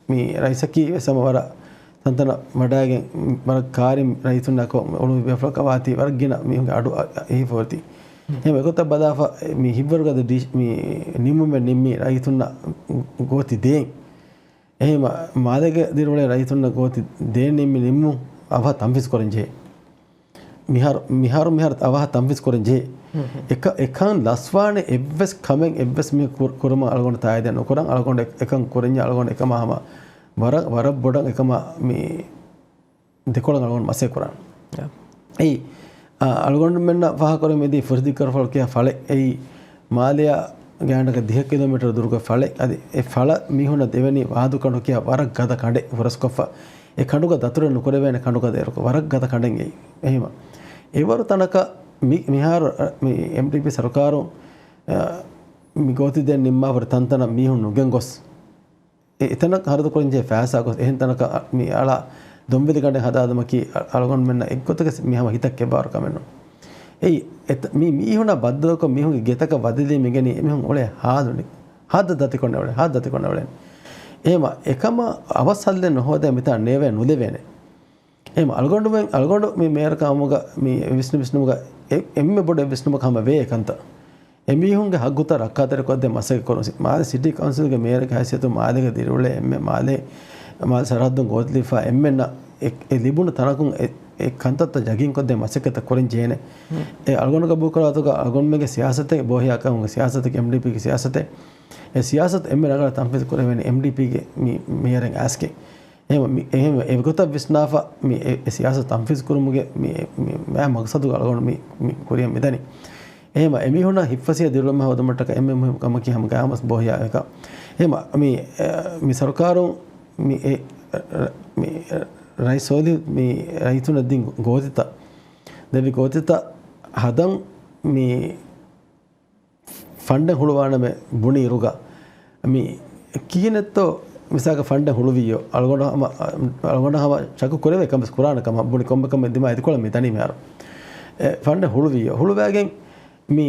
މި ރައީސަކީ ވެސް ހަމަ ވަރަށް ތަންތަނަށް ވަޑައިގެން ވަރަށް ކާރިން ރައްޔިތުންނާކޮށް އުޅުއްވި ބޭފުޅަކަށް ވާތީ ވަރަށް ގިނަ މީހުންގެ އަޑު އަ-، އެހީފަ އޮތީ. އެހެން އެގޮތަށް ބަލާފަ މި ހިތްވަރުގަދަ ޑި-، މި ނިންމުމެއް ނިންމީ ރައްޔިތުންނަށް ގޯތި ދޭން. އެހެން މާލޭގެ ދިރިއުޅޭ ރައްޔިތުންނަށް ގޯތި ދޭން ނިންމި ނިންމުން އަވަހަށް ތަންފީޒު ކުރަން ޖެހޭ. މިހާރު، މިހާރު، މިހާރު އަވަހަށް ތަންފީޒު ކުރަން ޖެހޭ. އެކަ-، އެކަން ލަސްވާނެ އެއްވެސް ކަމެއް އެއްވެސް މީހަކު ކުރ-، ކުރުމަށް އަޅުގަނޑު ތާއީދެއް ނުކުރަން. އަޅުގަނޑު އެ-، އެކަން ކުރަންޏާ އަޅުގަނޑު އެކަމާ ހަމަ ވަރަށް، ވަރަށް ބޮޑަށް އެކަމާ މި ދެކޮޅަށް އަޅުގަނޑު މަސައްކަތް ކުރަން. އެއީ، އަ، އަޅުގަނޑުމެންނަށް ފާހަގަކުރަން މިދީ ފުރިހަތިކަރުފަޅު ކިޔާ ފަޅެއް. އެއީ، މާލެއާ ގާތްގަނޑަކަށް ދިހަ ކިލޯމީޓަރ ދުރުގެ ފަޅެއް. އަދި އެ ފަޅަށް މީހުންނަށް ދެވެނީ ވާދޫ ކަނޑު ކިޔާ ވަރަށް ގަދަ ކަނޑެއް ހުރަސްކޮށްފަ. އެ ކަނޑުގަ ދަތުރެއް ނުކުރެވޭނެ ކަނޑުގަދަ އެރުކޮށް ވަރަށް ގަދަ ކަނޑެއް އެއީ. އެހެންވީމަ، އެވަރު ތަނަކަށް މި-، މިހާރު، އަ، މި އެމްޑީޕީ ސަރުކާރުން، އަ، މި ގޯތި ދޭން ނިންމާފަ ހުރި ތަންތަނަށް މީހުން ނުގެން ގޮސް، އެ، އެތަނަށް ހަރަދު ކުރަންޖެހޭ ފައިސާ ގޮސް، އެހެން ތަނަކަށް މި އަޅާ ދޮންވެލި ގަނޑެއް ހަދާދުމަކީ އަ-، އަޅުގަނޑުމެންނަށް އެއްގޮތަކަށް މި ހަމަ ހިތަށް ކެއްވާވަރު ކަމެއް ނޫން. އެއީ، އެތަ-، މި މީހުނާ ބައްދަލުކޮށް މީހުންގެ ގެތަކަށް ވަދެލީ މިގެނީ އެމީހުން އުޅޭ ހާލު ނި-، ހާދަ ދަތިކޮށް އުޅޭ، ހާދަ ދަތިކޮށް އުޅޭ. އެހެންވީމަ، އެކަމަށް އަވަސް ހައްލެއް ނުހޯދޭ މިތާ ނޭވޭ ނުލެވޭނެ. އެހެންވީމަ އަޅުގަނޑުމެން، އަޅުގަނޑު މި މޭޔަރ ކަމުގަ މި ވިސްނު ވިސްނުމުގަ އެ-، އެންމެ ބޮޑު އެއް ވިސްނުމަކަށް ހަމަ ވޭ އެކަންތައް. އެމީހުންގެ ހައްގުތައް ރައްކާތެރިކޮށްދޭ މަސައްކަތް ކުރުން. މާލެ ސިޓީ ކައުންސިލްގެ މޭޔަރެއްގެ ހައިސިއްޔަތުން މާލޭގަ ދިރިއުޅޭ އެންމެ މާލޭ، މާލެ ސަރަހައްދުން ގޯތިލިފާ އެންމެންނަށް އެ، އެ ލިބުނު ތަނަކުން އެ، އެ ކަންތައްތައް ޔަގީންކޮށްދޭ މަސައްކަތްތައް ކުރަން ޖެހޭނެ. އެ އަޅުގަނޑު ގަބޫލުކުރާތުގަ އަޅުގަނޑުމެންގެ ސިޔާސަތެއް، ބޯހިޔާ ކަމުގެ ސިޔާސަތެއް، އެމްޑީޕީގެ ސިޔާސަތެއް، އެ ސިޔާސަތު އެންމެ ރަނގަޅަށް ތަންފީޒު ކުރެވޭނެ އެމްޑީޕީގެ މި މޭޔަރެއް އައިސްގެން. އެހެން މި-، އެހެން އެގޮތަށް ވިސްނާފަ މި އެ، އެ ސިޔާސަތު ތަންފީޒު ކުރުމުގެ މި، މި މާ މަގްސަދުގަ އަޅުގަނޑު މި، މި ކުރިޔަށް މިދަނީ. އެހެންވީމަ އެމީހުންނަށް ހިތްފަސޭހަ ދިރިއުޅުމެއް ހޯދުމަށްޓަކާ އެންމެ މުހިންމު ކަމަކީ ހަމަ ގާމަސް ބޯހިޔާ އެކަ. އެހެންވީމަ މި، އެ، މި ސަރުކާރުން މި އެ، މި ރައީސް ސޯލިހު މި ރައްޔިތުންނަށް ދިން ގޯތިތައް، ދެއްވި ގޯތިތައް ހަދަން މި ފަންޑެއް ހުޅުވާނަމޭ ބުނި އިރުގަ، މި ކިހިނެއްތޯ މިސާލަކަށް ފަންޑެއް ހުޅުވިއްޔޯ، އަޅުގަނޑު ހަމަ، އަޅުގަނޑަށް ހަމަ ޝައްކު ކުރެވޭ ކަމެއް ކުރާނެ ކަމަށް ބުނި ކޮންމެ ކަމެއް ދިމާ އެދިކޮޅަށް މި ދަނީ މިހާރު. އެ ފަންޑެއް ހުޅުވިއްޔޯ، ހުޅުވާގެން މި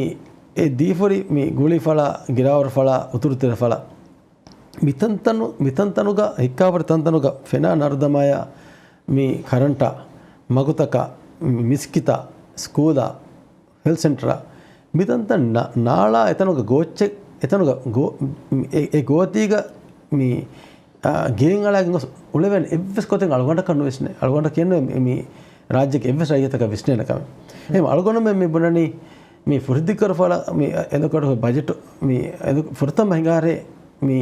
އެ ދީފަ ހުރި މި ގުޅިފަޅާ، ގިރާވަރުފަޅާ، އުތުރުތެރެފަޅާ، މިތަންތަނު-، މިތަންތަނުގަ ހިއްކާފަ ހުރި ތަންތަނުގަ ފެނާ ނަރުދަމާޔާ، މި ކަރަންޓާ، މަގުތަކާ، މި މިސްކިތާ، ސްކޫލާ، ހެލްތް ސެންޓަރާ، މިތަންތަން ނަ-، ނާޅާ އެތަނުގަ ގޯއްޗެއް، އެތަނުގަ ގޯ-، އެ، އެ ގޯތީގަ މި، އާ، ގޭން އަޅާގެން ގޮސް އުޅެވޭނެ އެއްވެސް ގޮތެއް އަޅުގަނޑަކަށް ނުވިސްނޭ. އަޅުގަނޑަށް ކިޔަން މި، މި ރާއްޖޭގެ އެއްވެސް ރައްޔިތަކަށް ވިސްނޭނެ ކަމެއް. އެހެން އަޅުގަނޑުމެން މި ބުނަނީ މި ފުރިހަތިކަރު ފަޅަށް މި އެނދުގަޑު ބަޖެޓު މި އެނދު ފުރަތަމަ ހިނގާރޭ މި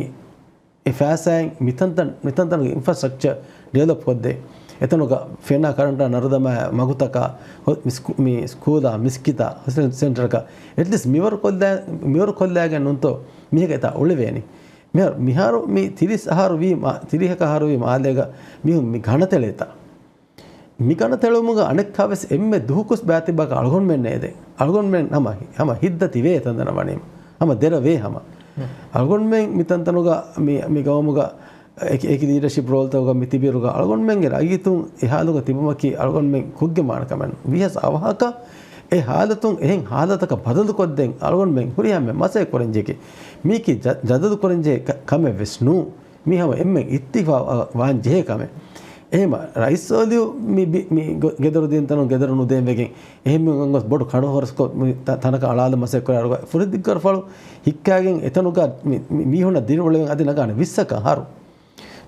އެ ފައިސާއިން މިތަންތަން، މިތަންތަނުގެ އިންފްރާސްޓްރަކްޗަރ ޑިވެލޮޕް ކޮށްދޭ. އެތަނުގަ ފެނާ ކަރަންޓާ ނަރުދަމާ މަގުތަކާ، ހޮ-، މި ސްކޫ-، މި ސްކޫލާ، މިސްކިތާ، ހެލްތް ސެންޓަރަކާ، އެޓްލީސްޓް މިވަރު ކޮށްލާ-، މިވަރު ކޮށްލާގެން ނޫންތޯ މީހަކަށް އެތާ އުޅެވޭނީ. މިހާރު، މިހާރު މި ތިރީސް އަހަރު ވީ މާ-، ތިރީހަކަށް އަހަރު ވީ މާލޭގަ މީހުން މި ގަނަތެޅޭތާ. މި ގަނޑު ތެޅުމުގަ އަނެއްކާވެސް އެންމެ ދުހަކުސް ބާތިބާކަށް އަޅުގަނޑުމެންނޭ ދެން. އަޅުގަނޑުމެން ހަމަ، ހަމަ ހިތްދަތިވޭ އެތަންތަނަށް ވަނީމަ. ހަމަ ދެރަވޭ ހަމަ. އަޅުގަނޑުމެން މިތަންތަނުގަ މި، މި ގައުމުގަ އެކި، އެކި ލީޑަޝިޕް ރޯލްތަކުގަ މި ތިބިއިރުގަ އަޅުގަނޑުމެންގެ ރައްޔިތުން އެ ހާލުގަ ތިބުމަކީ އަޅުގަނޑުމެން ކުއްގެ މާނަ ކަމެއް ނޫން. ވީހާވެސް އަވަހަކަށް އެ ހާލަތުން އެހެން ހާލަތަކަށް ބަދަލުކޮށްދޭން އަޅުގަނޑުމެން ހުރިހާ މަސައްކަތް ކުރަންޖެހޭ. މީކީ ޖަ-، ޖަދަލު ކުރަންޖެހޭ ކަ-، ކަމެއް ވެސް ނޫން. މީ ހަމަ އެންމެން އިއްތިފާ ވާން ޖެހޭ ކަމެއް. އެހެމަ ރައީސް އޮލިވް މި ބި-، މި ގޮ-، ގެދޮރު ދިން ތަނުން ގެދޮރު ނުދޭން ވެގެން އެހެން މި ގޮސް ބޮޑު ކަނޑު ހޮރަސްކޮށް މި ތަ-، ތަނަކަށް އަޅާލު މަސައްކަތް ކުރާ އަޅުގަ ފުރި ދިއްގަރު ފަޅު ހިއްކާގެން އެތަނުގަ މި، މި މީހުންނަށް ދިރިއުޅެވެން އަދި ނަގާނެ ވިއްސަކަށް އަހަރު.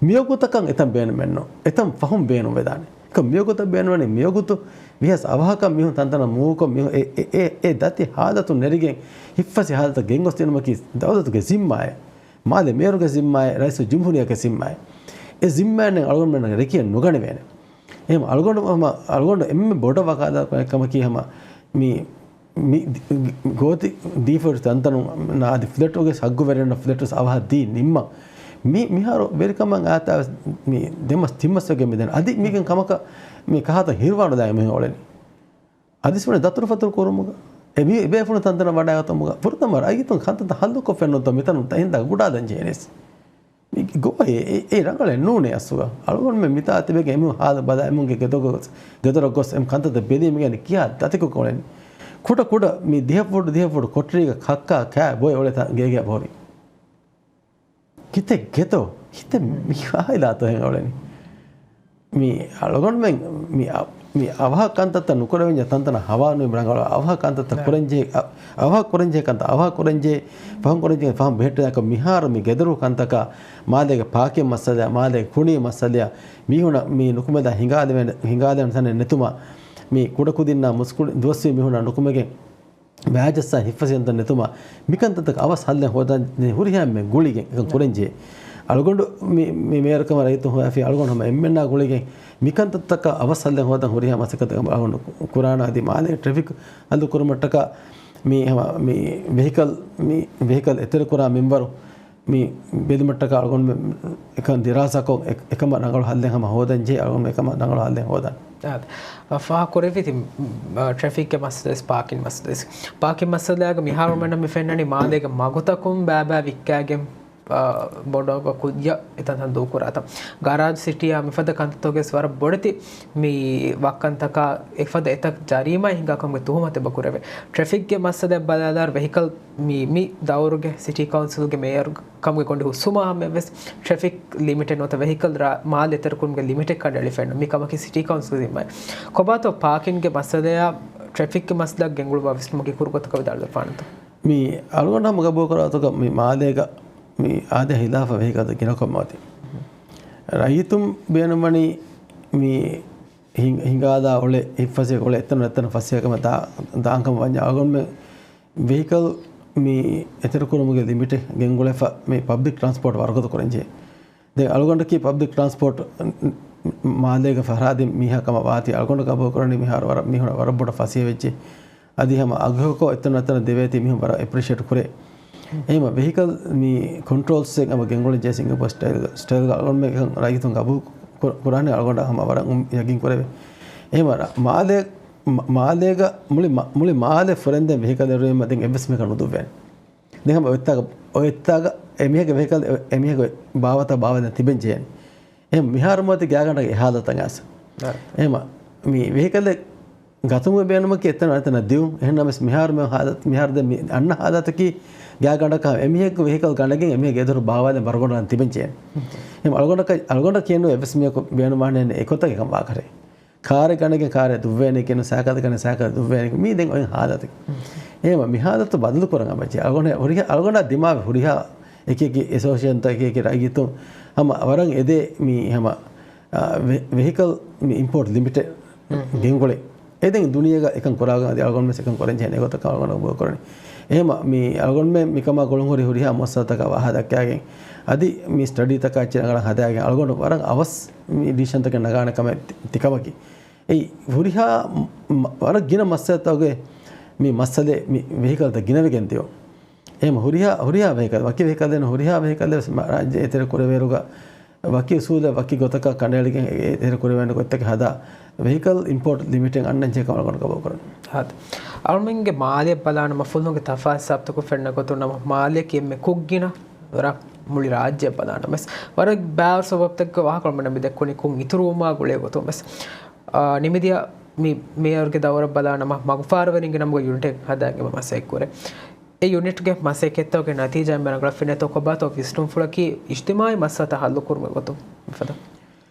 މިވަގުތަކަށް އެތަން ބޭނުމެއްނު. އެތަން ފަހުން ބޭނުންވެދާނެ. އެކަމް މިވަގުތަށް ބޭނުންވަނީ މިވަގުތު ވީހާވެސް އަވަހަކަށް މީހުން ތަންތަނަށް މޫވްކޮށް މީހުން އެ، އެ، އެ، އެ ދަތި ހާލަތުން ނެރިގެން ހިތްފަސި ހާލަތަށް ގެންގޮސްދިނުމަކީ ދައުލަތުގެ ޒިންމާއެއް. މާލެ މޭޔަރުގެ ޒިންމާއެއް، ރައީސުލްޖުމްހޫރިއްޔާގެ ޒިންމާއެއް. އެ ޒިންމާއެއް އަޅުގަނޑުމެންނަށް ރެކިއެއް ނުގަނެވޭނެ. އެހެން އަޅުގަނޑު ހަމަ، އަޅުގަނޑު އެންމެ ބޮޑަށް ވަކާލާތް ކަމަކީ ހަމަ މި، މި ދި-، ގޯތި ދީފަ ތަންތަނުން އަދި ފްލެޓުގެ ހައްގުވެރިންނަށް ފްލެޓު އަވަހަށް ދީ ނިންމަން. މި، މިހާރު ވެރިކަމަށް އާތާ ވެސް މި ދެމަސް ތިންމަސް ވެގެން މިދެން. އަދި މީގެން ކަމަކަށް މި ކަހަލަ ހިރުވާނުލާ މީހުން އުޅެނީ. އަދި ސުނެ ދަތުރުފަތުރު ކުރުމުގަ އެ މީ އެބޭފުޅުން ތަންތަނަށް ވަޑައިގަތުމުގަ ފުރަތަމަ ރައްޔިތުން ކަންތައްތައް ހައްލުކޮށްފެންނުތޯ މިތަނުން ތަ-، ހިންދާ ގުޑާދަން ޖެހޭނެސް. މި ގޮވައޭ، އެ، އެ ރަނގަޅެއް ނޫނޭ އަސްލުގަ. އަޅުގަނޑުމެން މިތާ ތިބެގެ އެމީހުން ހާލަ ބަލާ އެމީހުންގެ ގެދޮގަ-، ގެދޮރަށް ގޮސް އެމް ކަންތައްތައް ބެލީމެގެން ކިޔާ ދަތިކޮށް އުޅެނީ. ކުޑަ ކުޑަ މި ދިހަ ފުޓް ދިހަ ފުޓް ކޮޓަރީގަ ކައްކާ ކާ ބޮއެ އުޅޭ ތަ-، ގޭގެ ބޮވި. ކިތެއް ގެތޯ؟ ކިތެއް މި އާއިލާތޯ ހެން އުޅެނީ؟ މި އަޅުގަނޑުމެން މި އަ-، މި އަވަހަށް ކަންތައްތައް ނުކުރެވެންޏާ ތަންތަނަށް ހަވާނުވީމަ ރަނގަޅު. އަވަހަށް ކަންތައްތައް ކުރަންޖެހޭ، އަ-، އަވަހަށް ކުރަންޖެހޭ ކަންތައް އަވަހަށް ކުރަންޖެހޭ، ފަހުން ކުރަންޖެހޭ ފަހުން ބެހެއްޓެން. އެކަމް މިހާރު މި ގެދޮރު ކަންތަކާ، މާލޭގެ ޕާކިން މައްސަލައާ، މާލޭގެ ކުނި މައްސަލައާ، މީހުނަށް މި ނުކުމެލާ ހިނގާލެވޭނެ، ހިނގާލެވޭނެ ތަނެއް ނެތުމާ، މި ކުޑަކުދިންނާ މުސްކުޅި ދުވަސްވީ މީހުނާ ނުކުމެގެން ވާޖައްސާ ހިތްފަސިވަންތައް ނެތުމާ، މިކަންތައްތަކަށް އަވަސް ހައްލެއް ހޯދަން ހުރިހާ އެންމެ ގުޅިގެން އެކަން ކުރަންޖެހޭ. އަޅުގަނޑު މި، މި މޭޔަރުކަމަށް ރައްޔިތުން ހޮވާފި އަޅުގަނޑު ހަމަ އެންމެންނާ ގުޅިގެން މިކަންތައްތަކަށް އަވަސް ހައްލެއް ހޯދަން ހުރިހާ މަސައްކަތެއް އަޅުގަނޑު ކުރާނަ. އަދި މާލޭ ޓްރެފިކް ހައްލު ކުރުމަށްޓަކާ މި ހަމަ މި ވެހިކަލް، މި ވެހިކަލް އެތެރެކުރާ މިންވަރު މި ބެލުމަށްޓަކާ އަޅުގަނޑުމެން އެކަން ދިރާސާކޮށް، އެ-، އެކަމަށް ރަނގަޅު ހައްލެއް ހަމަ ހޯދަން ޖެހޭ، އަޅުގަނޑު އެކަމަށް ރަނގަޅު ހައްލެއް ހޯދަން. އާދެ. ފާހަގަކުރެއްވީތީ، މް، ޓްރެފިކްގެ މައްސަލަ ވެސް، ޕާކިން މައްސަލަ ވެސް. ޕާކިން މައްސަލައިގަ މިހާރު މެންނަށް މި ފެންނަނީ މާލޭގެ މަގުތަކުން ބައިބައި ވިއްކާގެން، އާ، ބޮޑު ކުއްޔަށް އެތަންތަން ދޫކުރާތަން. ގަރާޖް ސިޓީއާ މިފަދަ ކަންތައްތަކުގެ ވެސް ވަރަށް ބޮޑެތި މި ވައްކަންތަކާ އެފަދަ އެތައް ޖަރީމާ ހިނގާ ކަމުގެ ތުހުމަތެއް ބަ ކުރެވޭ. ޓްރެފިކްގެ މައްސަލަ ބަލާލާއިރު ވެހިކަލް މި، މި ދައުރުގެ ސިޓީ ކައުންސިލްގެ މޭޔަރު ކަމުގެ ގޮނޑި ހުސުމާ ހަމަޔަށް ވެސް ޓްރެފިކް ލިމިޓެއް ނުވަތަ ވެހިކަލް ރާ-، މާލެ އެތެރެކުރުމުގެ ލިމިޓެއް ކަނޑައެޅިފައެއްނު. މި ކަމަކީ ސިޓީ ކައުންސިލްގެ ޒިންމާއެއް. ކޮބާތޯ ޕާކިންގެ މައްސަލަޔާ ޓްރެފިކްގެ މައްސަލަ ގެންގުޅުއްވާ ވިސްނުމަކީ ކުރު ގޮތަކަށް ވިދާޅުވެފާނެތޯ؟ މި އަޅުގަނޑު ހަމަ ގަބޫލު ކުރާ ގޮތަކަށް މި މާލޭގަ މި އާދަޔާ ހިލާފަށް ވެހިކަލްތައް ގިނަކޮށް މަތި. ރައްޔިތުން ބޭނުންވަނީ މި ހިނގ-، ހިނގާލާ އުޅޭ ހިތްފަސޭ އުޅޭ އެތަނަށް އެތަނަށް ފަސޭހަކަމަށް ދާ-، ދާންކަމަށް ވަންޏާ އަޅުގަނޑުމެން ވެހިކަލް މި އެތެރެކުރުމުގެ ލިމިޓެއް ގެންގުޅެފަ މި ޕަބްލިކް ޓްރާންސްޕޯޓް ވަރުގަދަ ކުރަންޖެހޭ. ދެން އަޅުގަނޑަކީ ޕަބްލިކް ޓްރާންސްޕޯޓް މާލޭގަ ފަހަރާދިން މީހާ ކަމަށް ވާތީ އަޅުގަނޑު ގަބޫލު ކުރަނީ މިހާރު ވަރަށް، މީހުން ވަރަށް ބޮޑަށް ފަސޭހަ ވެއްޖެ. އަދި ހަމަ އަގުހަކޮށް އެތަން އެތަނަށް ދެވޭތީ މީހުން ވަރަށް އެޕްރިޝިއޭޓް ކުރޭ. އެހެމަ ވެހިކަލް މި ކޮންޓްރޯލްސް އެއް ހަމަ ގެންގުޅެން ޖެހޭ ސިންގަޕޯ ސްޓައިލްގަ، ސްޓައިލްގަ އަޅުގަނޑުމެން އެކަން ރައްޔިތުން ގަބޫލު ކުރ-، ކުރާނީ އަޅުގަނޑަށް ހަމަ ވަރަށް އުން ޔަގީން ކުރެވޭ. އެހެމަ ރަ-، މާލޭ، މަ-، މާލޭގަ މުޅި މަ-، މުޅި މާލެ ފުރެންދެން ވެހިކަލް އެރުވީމަ ދެން އެއްވެސް މީހަކަށް ނުދުއްވޭނެ. ދެން ހަމަ އޮތްތާގަ، އޮތްތާގަ އެމީހެއްގެ ވެހިކަލް އެ-، އެމީހެއްގެ ބާވަތަށް ބާވަދެން ތިބެން ޖެހޭނެ. އެހެން މިހާރު މަތި ގާގަނޑަކަށް އެހާލަތަށް އައިސް. އާ. އެހެމަ މި ވެހިކަލެއް ގަތުމުގެ ބޭނުމަކީ އެތަނަށް އެތަނަށް ދިއުން. އެހެންނަމަވެސް މިހާރު މި ހާލަތު، މިހާރު ދެން މި އަންނަ ހާލަތަކީ ގާގަނޑަކަށް އެމީހެއްގެ ވެހިކަލް ގަނޑެގެން އެމީހެއްގެ އެދުރު ބާވާލެން ބަރުގަނޑުން ތިބެން ޖެހޭނެ. އެހެމަ އަޅުގަނޑަކަށް، އަޅުގަނޑަށް ކިޔެއްނު އެއްވެސް މީހަކު ބޭނުންވާނެ އެކޮތަށް އެކަން ވާކަށެއް. ކާރެއް ގަނޑެގެން ކާރެއް ދުއްވޭނެ ކިޔެއްނު، ސައިކަލެއް ގަނޑެގެން ސައިކަލެއް ދުއްވޭނެ. މީ ދެން އޮތް ހާލަތެއް. އެހެމަ މި ހާލަތު ބަދަލު ކުރަން އަބަޖެ. އަޅުގަނޑު ހުރިހާ، އަޅުގަނޑާ ދިމާވި ހުރިހާ އެކި އެކި އެސޯސިއޭޝަންތައް އެކި އެކި ރައްޔިތުން ހަމަ ވަރަށް އެދޭ މި ހަމަ، އާ، ވެ-، ވެހިކަލް މި އިމްޕޯޓް ލިމިޓެއް ގެންގުޅޭ. އެ ދެން ދުނިޔޭގަ އެކަން ކުރާގަން އަދި އަޅުގަނޑުމެން އެކަން ކުރަން ޖެހޭނެ ގޮތަކަށް އަޅުގަނޑު ގަބޫލު ކުރަނީ. އެހެމަ މި އަޅުގަނޑުމެން މިކަމާ ގުޅުންހުރި ހުރިހާ މުއައްސަސާތަކާ ވާހަކަ ދައްކާގެން އަދި މި ސްޓަޑީތަކާ އެއްޗެއް ރަނގަޅަށް ހަދާގެން އަޅުގަނޑު ވަރަށް އަވަސް މި ޑިސިޝަންތަކެއް ނަގާނެ ކަމެއް ތި-، ތިކަމަކީ. އެއީ ހުރިހާ މަ-، ވަރަށް ގިނަ މައްސަލަތަކުގެ މި މައްސަލައެއް މި ވެހިކަލްތައް ގިނަވެގެން ދިޔުން. އެހެމަ ހުރިހާ، ހުރިހާ ވެހިކަލް، ވަކި ވެހިކަލް ދެން ހުރިހާ ވެހިކަލް ވެސް މަ-، ރާއްޖެ އެތެރެ ކުރެވޭއިރުގަ ވަކި އުސޫލެއް ވަކި ގޮތަކަށް ކަނޑައެޅިގެން އެ، އެ، އެތެރެ ކުރެވޭނެ ގޮތްތަކެއް ހަދާ، ވެހިކަލް އިމްޕޯޓް ލިމިޓެއް އަންނަން ޖެހޭ ކަމަށް ގޮނޑު ގަބޫލު ކުރަން. ހާދަ. އަޅުމެންގެ މާލެއަށް ބަލާނަމަ ފުލުހުންގެ ތަފާތު ސާބިތުކޮށް ފެންނަ ގޮތުން ނަމަ، މާލެއަކީ އެންމެ ކުށްގިނަ ވަރަށް މުޅި ރާއްޖެއަށް ބަލާނަމަ ވެސް، ވަރަށް ބާރު ސަބަބުތަކުގެ ވާހަކަ އަޅުމެންނަށް މި ދެއްކުނީ ކުށް އިތުރުވުމާ ގުޅޭ ގޮތުން ވެސް. އާ، ނިމިދިޔަ މި މޭޔަރުގެ ދައުރަށް ބަލާނަމަ، މަގުފާރުވެރިންގެ ނަމުގަ ޔުނިޓެއް ހަދާގެން މަސައްކަތް ކުރޭ. އެ ޔުނިޓްގެ މަސައްކަތްތަކުގެ ނަތީޖާ މި ރަނގަޅަށް ފެނޭތޯ ކޮބާތޯ ވިސްނުންފުޅަކީ އިޖްތިމާޢީ މައްސަލަތައް ހައްލު ކުރުމުގެ ގޮތުން މިފަދަ.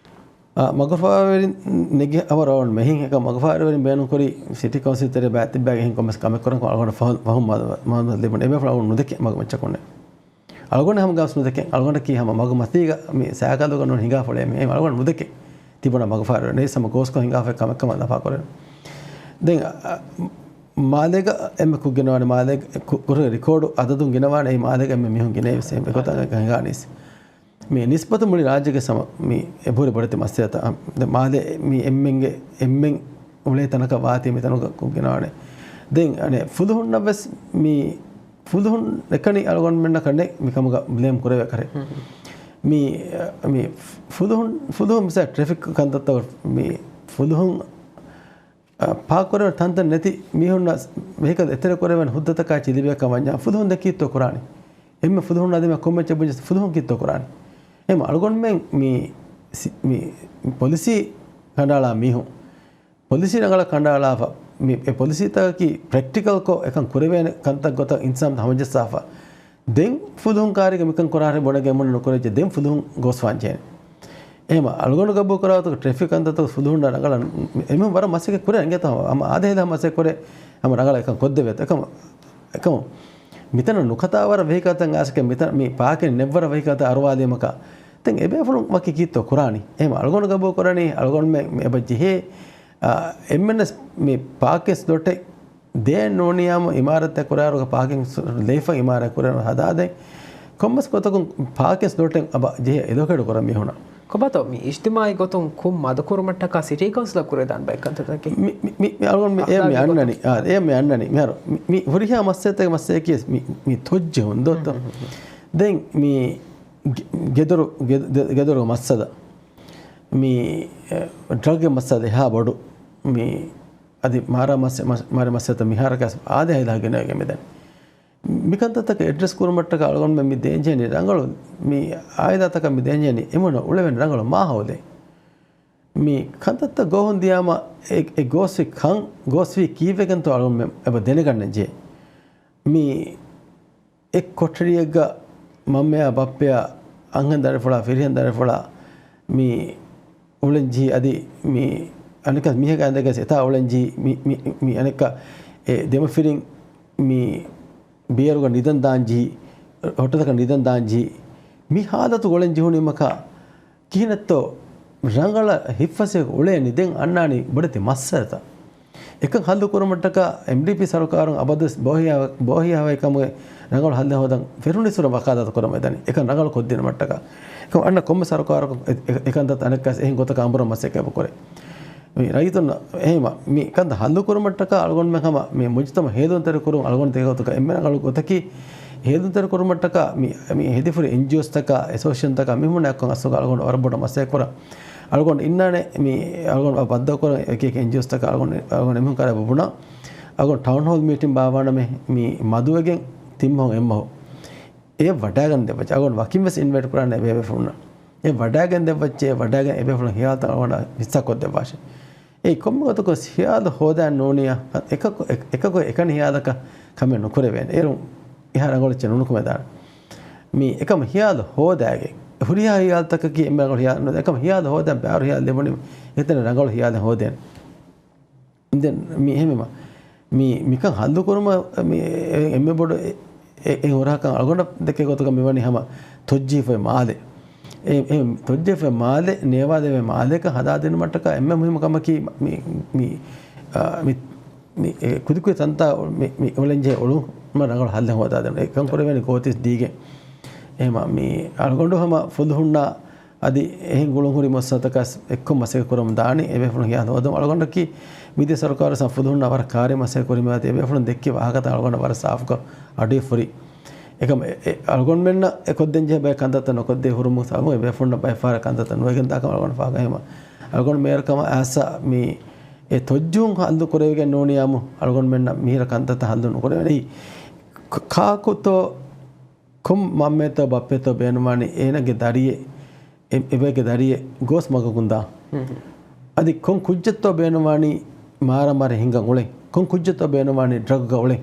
އާ، މަގުފާރުވެރިން ނެގި އަވަރ އަވަން މެހިން އެކަ މަގުފާރުވެރިން ބޭނުންކުރި ސިޓީ ކައުންސިލް ތެރޭ ބައިތިއްބައިގެ ހިން ކޮންމެސް ކަމެއް ކުރަން އަޅުގަނޑަށް ފަހު، ފަހު މަ، މަ، ލިބުނު އެބޭފުޅުން ނުދެކެ މަގު މައްޗަކުންނެ. އަޅުގަނޑު ހަމަ ގާސް ނުދެކެ. އަޅުގަނޑަކީ ހަމަ މަގު މަތީގަ މި ސައިކަލުގަ ނޫން ހިނގާފަޅޭ މި. އެހެން އަޅުގަނޑު ނުދެކެ. ތިބުނަ މަގުފާރުވެރިން ނެވިސް ހަމަ ގޯސްކޮށް ހިނގާފަ ކަމެއް ކަމަށް ލަފާކުރެން. ދެން، އަ، މާލޭގަ އެންމެ ކުށް ގިނަވާނެ މާލޭގެ ކު، ކުރި ރިކޯޑު އަދަދުން ގިނަވާނެ އެއީ މާލޭގަ އެންމެ މީހުން ގިނައި ވެސް އެ ގޮތަށް ހިނގާނީސް. މި ނިސްބަތު މުޅި ރާއްޖޭގެ ސަމަ މި އެބަހުރި ބޮޑެތި މައްސަލަތައް. ދެ މާލެ މި އެންމެންގެ، އެންމެން އުޅޭ ތަނަކަށް ވާތީ މިތަނުގަ ކުށްގިނަވާނެ. ދެން އަނެ ފުލުހުންނަށް ވެސް މި ފުލުހުން އެކަނި އަޅުގަނޑުމެންނަކަށް ނެ މި ކަމުގަ ބްލޭމް ކުރެވޭ ކަރެ. މި، މި ފުލުހުން، ފުލުހުން މިސާ ޓްރެފިކް ކަންތައްތައް މި ފުލުހުން އަ، ޕާކްކުރެވޭ ތަންތަން ނެތި މީހުންނަށް ވެހިކަލް އެތެރެ ކުރެވޭނެ ހުއްދަތަކާ ޗިލިބިޔަކަށް ވަންޏާ ފުލުހުން ދެ ކީއްތޯ ކުރާނީ؟ އެންމެ ފުލުހުން އަދި މަ ކޮންމެ ޗެބުންޖެސް ފުލުހުން ކީއްތޯ ކުރާނީ؟ އެމަ އަޅުގަނޑުމެން މި ސި، މި ޕޮލިސީ ކަނޑައަޅާ މީހުން، ޕޮލިސީ ރަނގަޅަށް ކަނޑައަޅާފަ، މި އެ ޕޮލިސީތަކަކީ ޕްރެކްޓިކަލްކޮށް އެކަން ކުރެވޭނެ ކަންތައް ގޮތަށް އިންސާނުން ހަމަޖައްސާފަ. ދެން ފުލުހުން ކާރިގަ މިކަން ކުރާހެރި ބޮޑަ ގެމުން ނުކުރެއްޖެ ދެން ފުލުހުން ގޯސްވާންޖެހޭނެ. އެހެމަ އަޅުގަނޑު ގަބޫ ކުރާ ގޮތަކަށް ޓްރެފިކް ކަންތައްތަކު ފުލުހުންނަށް ރަނގަޅަށް އެމީހުން ވަރަށް މަސައްކަތް ކުރޭ އަނގޭތަ ހަމަ އާދެ ހެދާ މަސައްކަތް ކުރޭ ހަމަ ރަނގަޅަށް އެކަން ކޮށްދެވޭތަ އެކަމަ، އެކަމަ މިތަނަށް ނުކަތާވަރަށް ވެހިކަލްތައް އާސަކެ މިތަނަށް މި ޕާކިން ނެއްވަރަށް ވެހިކަލްތައް އަރުވާލީމަކާ ދެން އެބޭފުޅުން ވަކި ކީއްތޯ ކުރާނީ؟ އެހެމަ އަޅުގަނޑު ގަބޫ ކުރަނީ އަޅުގަނޑުމެން މި އެބަ ޖެހޭ، އާ، އެންމެންނަސް މި ޕާކިން ސްލޮޓެއް ދޭން ނޫނިޔާމު އިމާރަތްތައް ކުރާރުގަ ޕާކިން ލެއިފަ އިމާރަތް ކުރެން ހަދާދޭން ކޮންމެސް ގޮތަކުން ޕާކިން ސްލޮޓެއް އަބަ ޖެހޭ އެލޮކޭޓް ކުރަން މީހުނަށް. ކޮބާތޯ މި އިޖްތިމާޢީ ގޮތުން ކުށް މަދުކުރުމަށްޓަކާ ސިޓީ ކައުންސިލަށް ކުރެވިދާން ބައެއް ކަންތައްތަކެއް؟ މި، މި، މި، މި އަޅުގަނޑު މި، އޭ މި އަންނަނީ، އާ، އޭ މި އަންނަނީ. މިހާރު މި، މި ހުރިހާ މައްސަލަތަކެއް މައްސަލައަކީ މި، މި ތޮއްޖެހުން ދޯ؟ ދެން މި ގެ، ގެދޮރު، ގެ، ގެ، ގެދޮރު މައްސަލަ. މި، އެ، ޑްރަގްގެ މައްސަލަ އެހާ ބޮޑު. މި އަދި މާރާ މައްސަ، މަ، މާރި މައްސަލަތައް މިހާރަކަސް އާދެ ހައިލާ ގެނައިގެން މިދަނީ. މިކަންތައްތަކަށް އެޑްރެސް ކުރުމަށްޓަކާ އަޅުގަނޑުމެން މި ދޭންޖެހެނީ ރަނގަޅު، މި އާއިލާތަކަށް މި ދޭންޖެހެނީ އެމީހުންނަށް އުޅެވޭނެ ރަނގަޅު މާހައުލެއް. މި ކަންތައްތައް ގޯހުން ދިޔާމަ އެ، އެ ގޯސްވި ކަން، ގޯސްވީ ކީއްވެގެންތޯ އަޅުގަނޑުމެން އެބަ ދެނެގަންނަން ޖެހޭ. މި އެއް ކޮޓަރިއެއްގަ މަންމަޔާ ބައްޕަޔާ އަންހެން ދަރިފުޅާ ފިރިހެން ދަރިފުޅާ މި އުޅެންޖީ އަދި މި އަނެއްކާ މީހަކާ އިނދެގެން އެތާ އުޅެންޖީ މި، މި، މި އަނެއްކާ އެ ދެމަފިރިން މި ބިޔަރުގަ ނިދަން ދާންޖީ، ހޮޓަލަކަށް ނިދަން ދާންޖީ، މި ހާލަތު އުޅެން ޖެހުނީމަކާ ކިހިނެއްތޯ ރަނގަޅަށް ހިތްފަސޭހަ އުޅޭނީ ދެން އަންނާނީ ބޮޑެތި މައްސަލަތައް. އެކަން ހައްލު ކުރުމަށްޓަކާ އެމްޑީޕީ ސަރުކާރުން އަބަދުވެސް ބޯހިޔާ، ބޯހިޔާވައި ކަމުގެ ރަނގަޅު ހައްލެއް ހޯދަން ފެރުނިސުރަށް ވަކާލާތު ކުރަމުން އެދަނީ. އެކަން ރަނގަޅު ކޮށްދިނުމަށްޓަކާ. އެކަމަ އަންނަ ކޮންމެ ސަރުކާރަކު އެ، އެ، އެކަންތައް އަނެއްކާސް އެހެން ގޮތަކަށް އަނބުރަން މަސައްކަތް ކުރޭ. މި ރައްޔިތުން އެހެމަ މި ކަންތައް ހައްލު ކުރުމަށްޓަކާ އަޅުގަނޑުމެން ހަމަ މި މުޖުތަމަ ހޭލުންތެރި ކުރުން އަޅުގަނޑު ދެގޮތަކަށް އެންމެ ރަނގަޅު ގޮތަކީ ހޭލުންތެރި ކުރުމަށްޓަކާ މި، މި ހެދިފުރި އެންޖީއޯސްތަކާ، އެސޯސިއޭޝަންތަކާ މިހުންނަ އެއްކޮން އަސްލުގަ އަޅުގަނޑު ވަރަށް ބޮޑަށް މަސައްކަތް ކުރަން. އަޅުގަނޑު އިންނާނެ މި އަޅުގަނޑު ބައްދަލުކުރަން އެކި އެކި އެންޖީއޯސްތަކާ އަޅުގަނޑު، އަޅުގަނޑު އެމީހުން ކަރާ ބުނާ. އަޅުގަނޑު ޓައުން ހޯލް މީޓިން ބާއްވާނަމޭ މި މަދުވެގެން ތިން މަހު އެއް މަހު. އެ ވަޑާގަން ދެއްވައްޗޭ. އަޅުގަނޑު ވަކިން ވެސް އިންވައިޓް ކުރާނެ އެބޭފުޅުންނަށް. އެ ވަޑާގަން ދެއްވައްޗޭ، ވަޑާގަން އެބޭފުޅުން ހިޔާލުތައް އަޅުގަނޑަށް ހިއްސާ ކޮށްދެއްވާށޭ. އެއީ ކޮންމެ ގޮތަކުވެސް ހިޔާލު ހޯދާން ނޫނިޔާ، އެކަކު، އެ، އެކަކު އެކަނި ހިޔާލަކަށް ކަމެއް ނުކުރެވޭނެ. އޭރުން އެހާ ރަނގަޅު އެއްޗެއް ނުނުކުމެދާނެ. މީ އެކަމަ ހިޔާލު ހޯދާގެ. ހުރިހާ ހިޔާލުތަކަކީ އެންމެ ރަނގަޅު ހިޔާލު ނުވޭ. އެކަމަ ހިޔާލު ހޯދާ ބާރު ހިޔާލު ލިބުނީ އެތަނަށް ރަނގަޅު ހިޔާލެއް ހޯދޭނެ. ދެން މި އެހެންވީމަ، މި، މިކަން ހައްލު ކުރުމަށް މި އެ، އެންމެ ބޮޑު އެ، އެ، އެ ހުރާކަން އަޅުގަނޑަށް ދެކޭ ގޮތުގަ މިވަނީ ހަމަ ތޮއްޖެހިފައި މާލެ. އެ، އެ ތޮއްޖެހިފައި މާލެ، ނޭވާލެވޭ މާލެއަކަށް ހަދާދިނުމަށްޓަކާ އެންމެ މުހިއްމު ކަމަކީ މި، މި، އާ، މި، މި، އެ ކުދިކުދި ތަންތާ މި، މި އުޅެންޖެހޭ އުޅުން ރަނގަޅު ހައްލެއް ހޯދާދިނުން. އެކަން ކުރެވޭނެ ގޯތިސް ދީގެން. އެހެމަ މި އަޅުގަނޑު ހަމަ ފުލުހުންނާ އަދި އެހެން ގުޅުންހުރި މައްސަލަތަކަސް އެއްކޮށް މަސައްކަތް ކުރަމުން ދާނީ އެބޭފުޅުން ހިޔާލު ހޯދަމުން. އަޅުގަނޑަކީ މިދިޔަ ސަރުކާރު ސަ ފުލުހުންނާ ވަރަށް ކާރި މަސައްކަތް ކުރިމަތި އެބޭފުޅުން ދެއްކި ވާހަކަތައް އަޅުގަނޑަށް ވަރަށް ސާފުކޮށް އަޑުއެއް ފުރި. އެކަމަ އެ، އެ، އަޅުގަނޑުމެންނަށް އެ ކޮށްދޭން ޖެހޭ ބައެއް ކަންތައްތައް ނުކޮށްދޭ ހުރުމުން ސަބަބުން އެ ބޭފުޅުންނަށް ބައެއް ފަހަރަށް ކަންތައްތައް ނުވެގެން ދާކަމަށް އަޅުގަނޑު ފާހަގަ ހިމަ. އަޅުގަނޑު މޭޔަރު ކަމަށް އައިސް މި އެ ތޮއްޖޫން ހައްލު ކުރެވިގެން ނޫނިއްޔާމު އަޅުގަނޑުމެންނަށް މިހިރަ ކަންތައްތައް ހައްލު ނުކުރެވޭނެ. ކ-، ކާކުތޯ ކޮން މަންމައެއްތޯ ބައްޕައެއްތޯ ބޭނުންވާނީ އޭނަގެ ދަރިއެއް، އެ-، އެބައެއްގެ ދަރިއެއް ގޯސް މަގަކުން ދާ. އަދި ކޮން ކުއްޖެއްތޯ ބޭނުންވާނީ މާރަމާރި ހިނގަން އުޅެން، ކޮން ކުއްޖެއްތޯ ބޭނުންވާނީ ޑްރަގްގަ އުޅެން،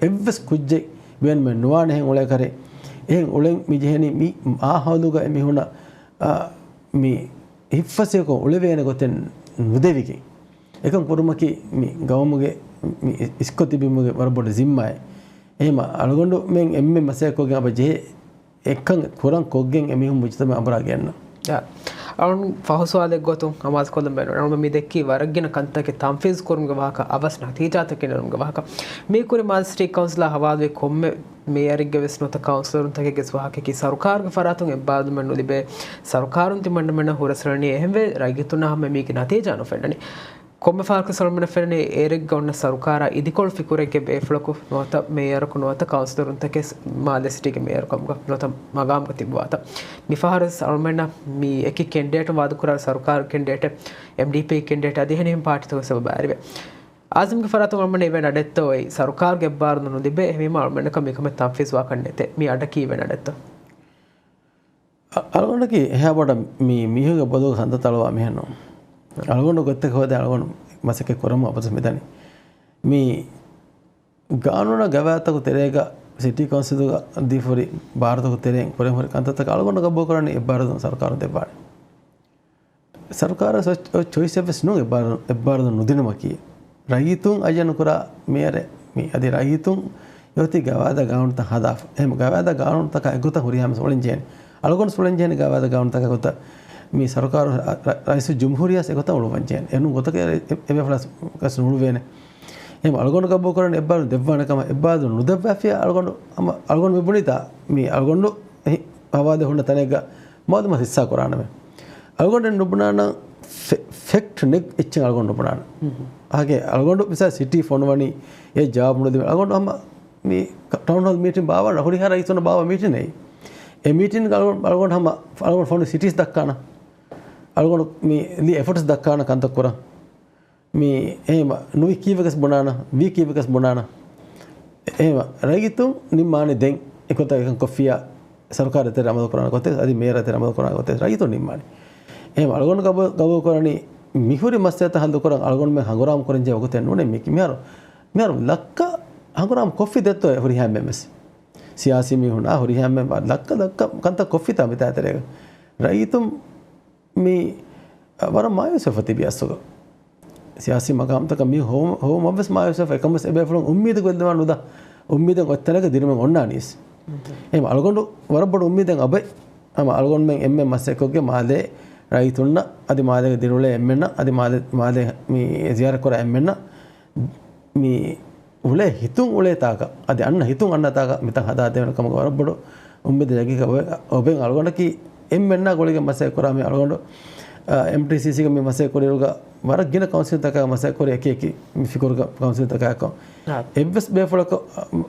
އެއްވެސް ކުއްޖެއް ބޭނުމެއް ނުވާނެހެން އުޅޭކަށެއް. އެހެން އުޅެން މި ޖެހެނީ މި މާހައުލުގަ އެމީހުނަށް، އާ، މި ހިއްފަސިޔަކުން އުޅެވޭނެ ގޮތެއް ނުދެވިގެން. އެކަން ކުރުމަކީ މި ގައުމުގެ މި އިސްކޮށް ތިބީމުގެ ވަރަށް ބޮޑު ޒިންމާއެއް. އެހެމަ އަޅުގަނޑުމެން އެންމެ މަސައްކަތްކޮށްގެން އަބަ ޖެހޭ އެކަން ކުރަން ކޮށްގެން އެމީހުން މުޖުތަމައަށް އަނބުރާ ގެންނަ. އަޅުން ފަހު ސުވާލެއް ގޮތުން އަމާޒުކޮށްލަން ބޭނުން. އަޅުން މި ދެއްކީ ވަރަށްގިނަ ކަންތަކެއް ތަންފީޒު ކުރުމުގެ ވާހަކަ އަވަސް ނަތީޖާތަކެއް ނެރުމުގެ ވާހަކަ. މީ ކުރި މާލެ ސިޓީ ކައުންސިލާ ހަވާލުވި ކޮންމެ މޭޔަރެއްގެ ވެސް ނުވަތަ ކައުންސިލަރުންތަކެއްގެ ވެސް ވާހަކައަކީ ސަރުކާރުގެ ފަރާތުން އެއްބާރުލުމެއް ނުލިބޭ. ސަރުކާރުން ތިމަންނަމެންނަށް ހުރަސްއަޅަނީ އެހެންވެ ރައްޔިތުންނަށް ހަމަ މީގެ ނަތީޖާ ނުފެންނަނީ. ކޮންމެ ފަހަރަކު ސަލްމަނަށް ފެންނަނީ އޭރެއްގަ އޮންނަ ސަރުކާރާ އިދިކޮޅު ފިކުރެއްގެ ބޭފުޅަކު ނުވަތަ މޭޔަރަކު ނުވަތަ ކައުންސިލަރުންތަކެސް މާލެ ސިޓީގެ މޭޔަރު ކަމުގަ ނުވަތަ މަގާމުގަ ތިބުވާތަ. މިފަހަރު ސަލްމަނަށް މި އެކި ކެންޑިޑޭޓު ވާދަކުރާ ސަރުކާރު ކެންޑިޑޭޓެއް، އެމްޑީޕީ ކެންޑިޑޭޓް އަދި އެހެނިހެން ޕާޓީތަކު ސަބަބާއިރުވެ. އާޒިމްގެ ފަރާތުން އަޅުމެން އެވެން އަޑެއްތޯ އޮތް ސަރުކާރުގެ އެއްބާރުލުން ނުލިބޭ. އެހެންވީމަ އަޅުމެންނަކަށް މިކަމެއް ތަންފީޒުވާކަށް ނެތޭ. މި އަޑަކީ އެވެން އަޑެއްތޯ؟ އަ-، އަޅުގަނޑަކީ އެހާ ބޮޑަށް މި މީހުންގެ ބޮލުގަ ކަންތައް ތަޅުވާ މީހެއް ނޫން. އަޅުގަނޑު ގޮތްތަކެއް ހޯދަ އަޅުގަނޑު މަސައްކަތް ކުރަމުން އަބަދު މިދަނީ. މި ގާނޫނާ ގަވާއިދުތަކު ތެރޭގަ ސިޓީ ކައުންސިލުގަ ދީފަހުރި ބާރުތަކު ތެރެއިން ކުރެން ހުރި ކަންތައްތަކަށް އަޅުގަނޑު ގަބޫލުކުރަނީ އެއްބާރުލުން ސަރުކާރުން ދެއްވާނެ. ސަރުކާރަށް ޗޮ-، ޗޮއިސް އެއްވެސް ނޫން އެއްބާރު-، އެއްބާރުލުން ނުދިނުމަކީ. ރައްޔިތުން އައްޔަނުކުރާ މޭޔަރެއް މީ. އަދި ރައްޔިތުން އެއޮތީ ގަވާއިދާ ގާނޫނުތައް ހަދާފަ. އެހެން ގަވާއިދާ ގާނޫނުތަކާ އެގޮތަށް ހުރިހާ މީސް އުޅެން ޖެހޭނެ. އަޅުގަނޑު އުޅެން ޖެހޭނެ ގަވާއިދާ ގާނޫނުތަކާ ގޮތަށް މި ސަރުކާރު ރަ-، ރަ-، ރައީސުލްޖުމްހޫރިއްޔާ އެގޮތަށް އުޅުއްވަން ޖެހޭނެ. އެނޫން ގޮތަކަށް އެ-، އެ-، އެބޭފުޅާ ވެސް ނުއުޅުވޭނެ. އެހެން އަޅުގަނޑު ގަބޫލުކުރަނީ އެއްބާރުލުން ދެއްވާނެ ކަމަށް. އެއްބާރުލުން ނުދެއްވާފިޔާ އަޅުގަނޑު ހަމަ، އަޅުގަނޑު މި ބުނީތާ މި އަޅުގަނޑު ހި-، ހަވާލު ހުންނަ ތަނެއްގަ މައުލޫމާތު ހިއްސާ ކުރާނަމޭ. އަޅުގަނޑެއް ނުބުނާނަން ފެ-، ފެކްޓް ނެތް އެއްޗެއް އަޅުގަނޑު ނުބުނާނަން. އާގެ އަޅުގަނޑު މިސާލް ސިޓީ ފޮނުވަނީ އެ ޖަވާބު ނުދެވޭ. އަޅުގަނޑު ހަމަ މި ކަ-، ޓައުން ހޯލް މީޓިން ބާއްވާނަން ހުރިހާ ރައްޔިތުންނަށް ބާއްވާ މީޓިން އެއީ. އެ މީޓިންގަ އަޅުގަނޑު، އަޅުގަނޑު ހަމަ އަޅުގަނޑު ފޮނުވި ސިޓީސް ދައްކާނަން. އަޅުގަނޑު މި ލި އެފަޓްސް ދައްކާނަން ކަންތައް ކުރަން. މި އެހެން ނުވި ކީއްވެގެސް ބުނާނަ، ވީ ކީއްވެގެސް ބުނާނަ. އެހެން ރައްޔިތުން ނިންމާނެ ދެން އެކޮތަށް އެކަން ކޮށްފިއްޔާ، ސަރުކާރު ތެރެ އަމަލު ކުރާނެ ގޮތެއް، އަދި މޭޔަރ ތެރެ އަމަލު ކުރާނެ ގޮތެއް ރައްޔިތުން ނިންމާނެ. އެހެން އަޅުގަނޑު ގަބޫ-، ގަބޫލު ކުރަނީ މިހުރި މައްސަލަތައް ހައްލު ކުރަން އަޅުގަނޑުމެން ހަނގުރާމަ ކުރަން ޖެހޭ ވަގުތެއް ނޫނޭ މީކީ. މިހާރު، މިހާރު ލައްކަ ހަނގުރާމަ ކޮށްފި ދެއްތޯ ހުރިހާ އެންމެން ވެސް. ސިޔާސީ މީހުންނާ ހުރިހާ އެންމެން ލައްކަ ލައްކަ ކަންތައް ކޮށްފިތާ މިތާ ތެރޭގަ. ރައްޔިތުން މި ވަރަށް މާޔޫސްވެފަ ތިބި އަސްލުގަ. ސިޔާސީ މަގާމްތަކަށް މި ހޮވު-، ހޮވުމަށްވެސް މާޔޫސްވެފަ. އެކަމަވެސް އެބޭފުޅުން އުއްމީދު ގޮތްލަވާ ނުދާ. އުއްމީދެއް އޮތްތަނަކަށް ދިރިމެން އޮންނާނީސް. އެހެން އަޅުގަނޑު ވަރަށް ބޮޑު އުއްމީދެއް އަބައި. ހަމަ އަޅުގަނޑުމެން އެންމެ މަސައްކަތްކޮށްގެން މާލޭ ރައްޔިތުންނަށް އަދި މާލޭގެ ދިރިއުޅޭ އެންމެންނަށް އަދި މާލޭ، މާލޭ މި ޒިޔާރަތްކުރާ އެންމެންނަށް މި އުޅޭ ހިތުން އުޅޭ ތާކަށް، އަދި އަންނަ ހިތުން އަންނަ ތާކަށް މިތަން ހަދާދެވޭނެ ކަމުގެ ވަރަށް ބޮޑު އުއްމީދެއް ޖައްގި ކަމަށް އޮބެން އަޅުގަނޑަކީ އެންމެންނާ ގުޅިގެން މަސައްކަތް ކުރާ މި އަޅުގަނޑު، އާ، އެމްޓީސީސީގެ މި މަސައްކަތް ކުރިއިރުގަ ވަރަށް ގިނަ ކައުންސިލްތަކާ މަސައްކަތް ކުރި އެކި އެކި މި ފިކުރުގަ ކައުންސިލްތަކާއެކު. އާ. އެއްވެސް ބޭފުޅަކު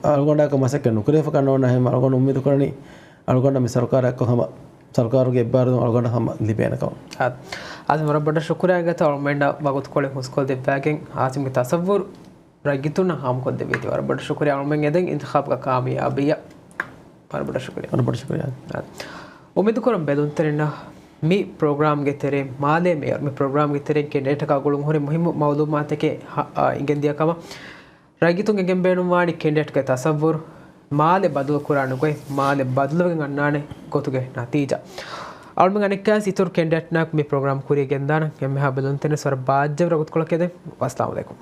އަޅުގަނޑާއެކު މަސައްކަތް ނުކުރެވިފަކަށް ނޯންނާ ހަމަ އަޅުގަނޑު އުއްމީދު ކުރަނީ އަޅުގަނޑަށް މި ސަރުކާރާއެކު ހަމަ ސަރުކާރުގެ އެއްބާރުލުން އަޅުގަނޑަށް ހަމަ ލިބޭނެ ކަމަށް. އާ. އާޒިމް ވަރަށް ބޮޑަށް ޝުކުރިއްޔާ އިނގޭތޯ އަޅުމެންނަށް ވަގުތުކޮޅެއް ހުސްކޮށްދެއްވާގެން އާޒިމްގެ ތަސައްވުރު ރައްޔިތުންނަށް ހާމަކޮށްދެއްވީތީ ވަރަށް ބޮޑަށް ޝުކުރިއްޔާ. އަޅުމެން އެދެން އިންތިޚާބުގަ ކާމިޔާބީއަށް. ވަރަށް ބޮޑަށް ޝުކުރިއްޔާ. ވަރަށް ބޮޑަށް ޝުކުރިއްޔާ. އާ. އުއްމީދުކުރަން ބެލުންތެރިންނަށް މި ޕްރޮގްރާމްގެ ތެރެއިން މާލޭ މޭޔަރު، މި ޕްރޮގްރާމްގެ ތެރެއިން ކެންޑިޑޭޓަކާ ގުޅުން ހުރި މުހިއްމު މައުލޫމާތެކޭ ހަ-، އާ، އިނގެންދިޔަ ކަމަށް. ރައްޔިތުން އެނގެން ބޭނުންވާނީ ކެންޑިޑޭޓްގެ ތަސައްވުރު، މާލެ ބަދަލުކުރާނެ ގޮތް، މާލެ ބަދަލުވެގެން އަންނާނެ ގޮތުގެ ނަތީޖާ. އަޅުމެން އަނެއްކާވެސް އިތުރު ކެންޑިޑޭޓްނާއެކު މި ޕްރޮގްރާމް ކުރިޔަށް ގެންދާނަން. އެންމެހާ ބެލުންތެރިން ވަރަށް ބާއްޖަވެރި ވަގުތުކޮޅަކަށް އެދެން. ވައްސަލާމް އަލައިކުމް.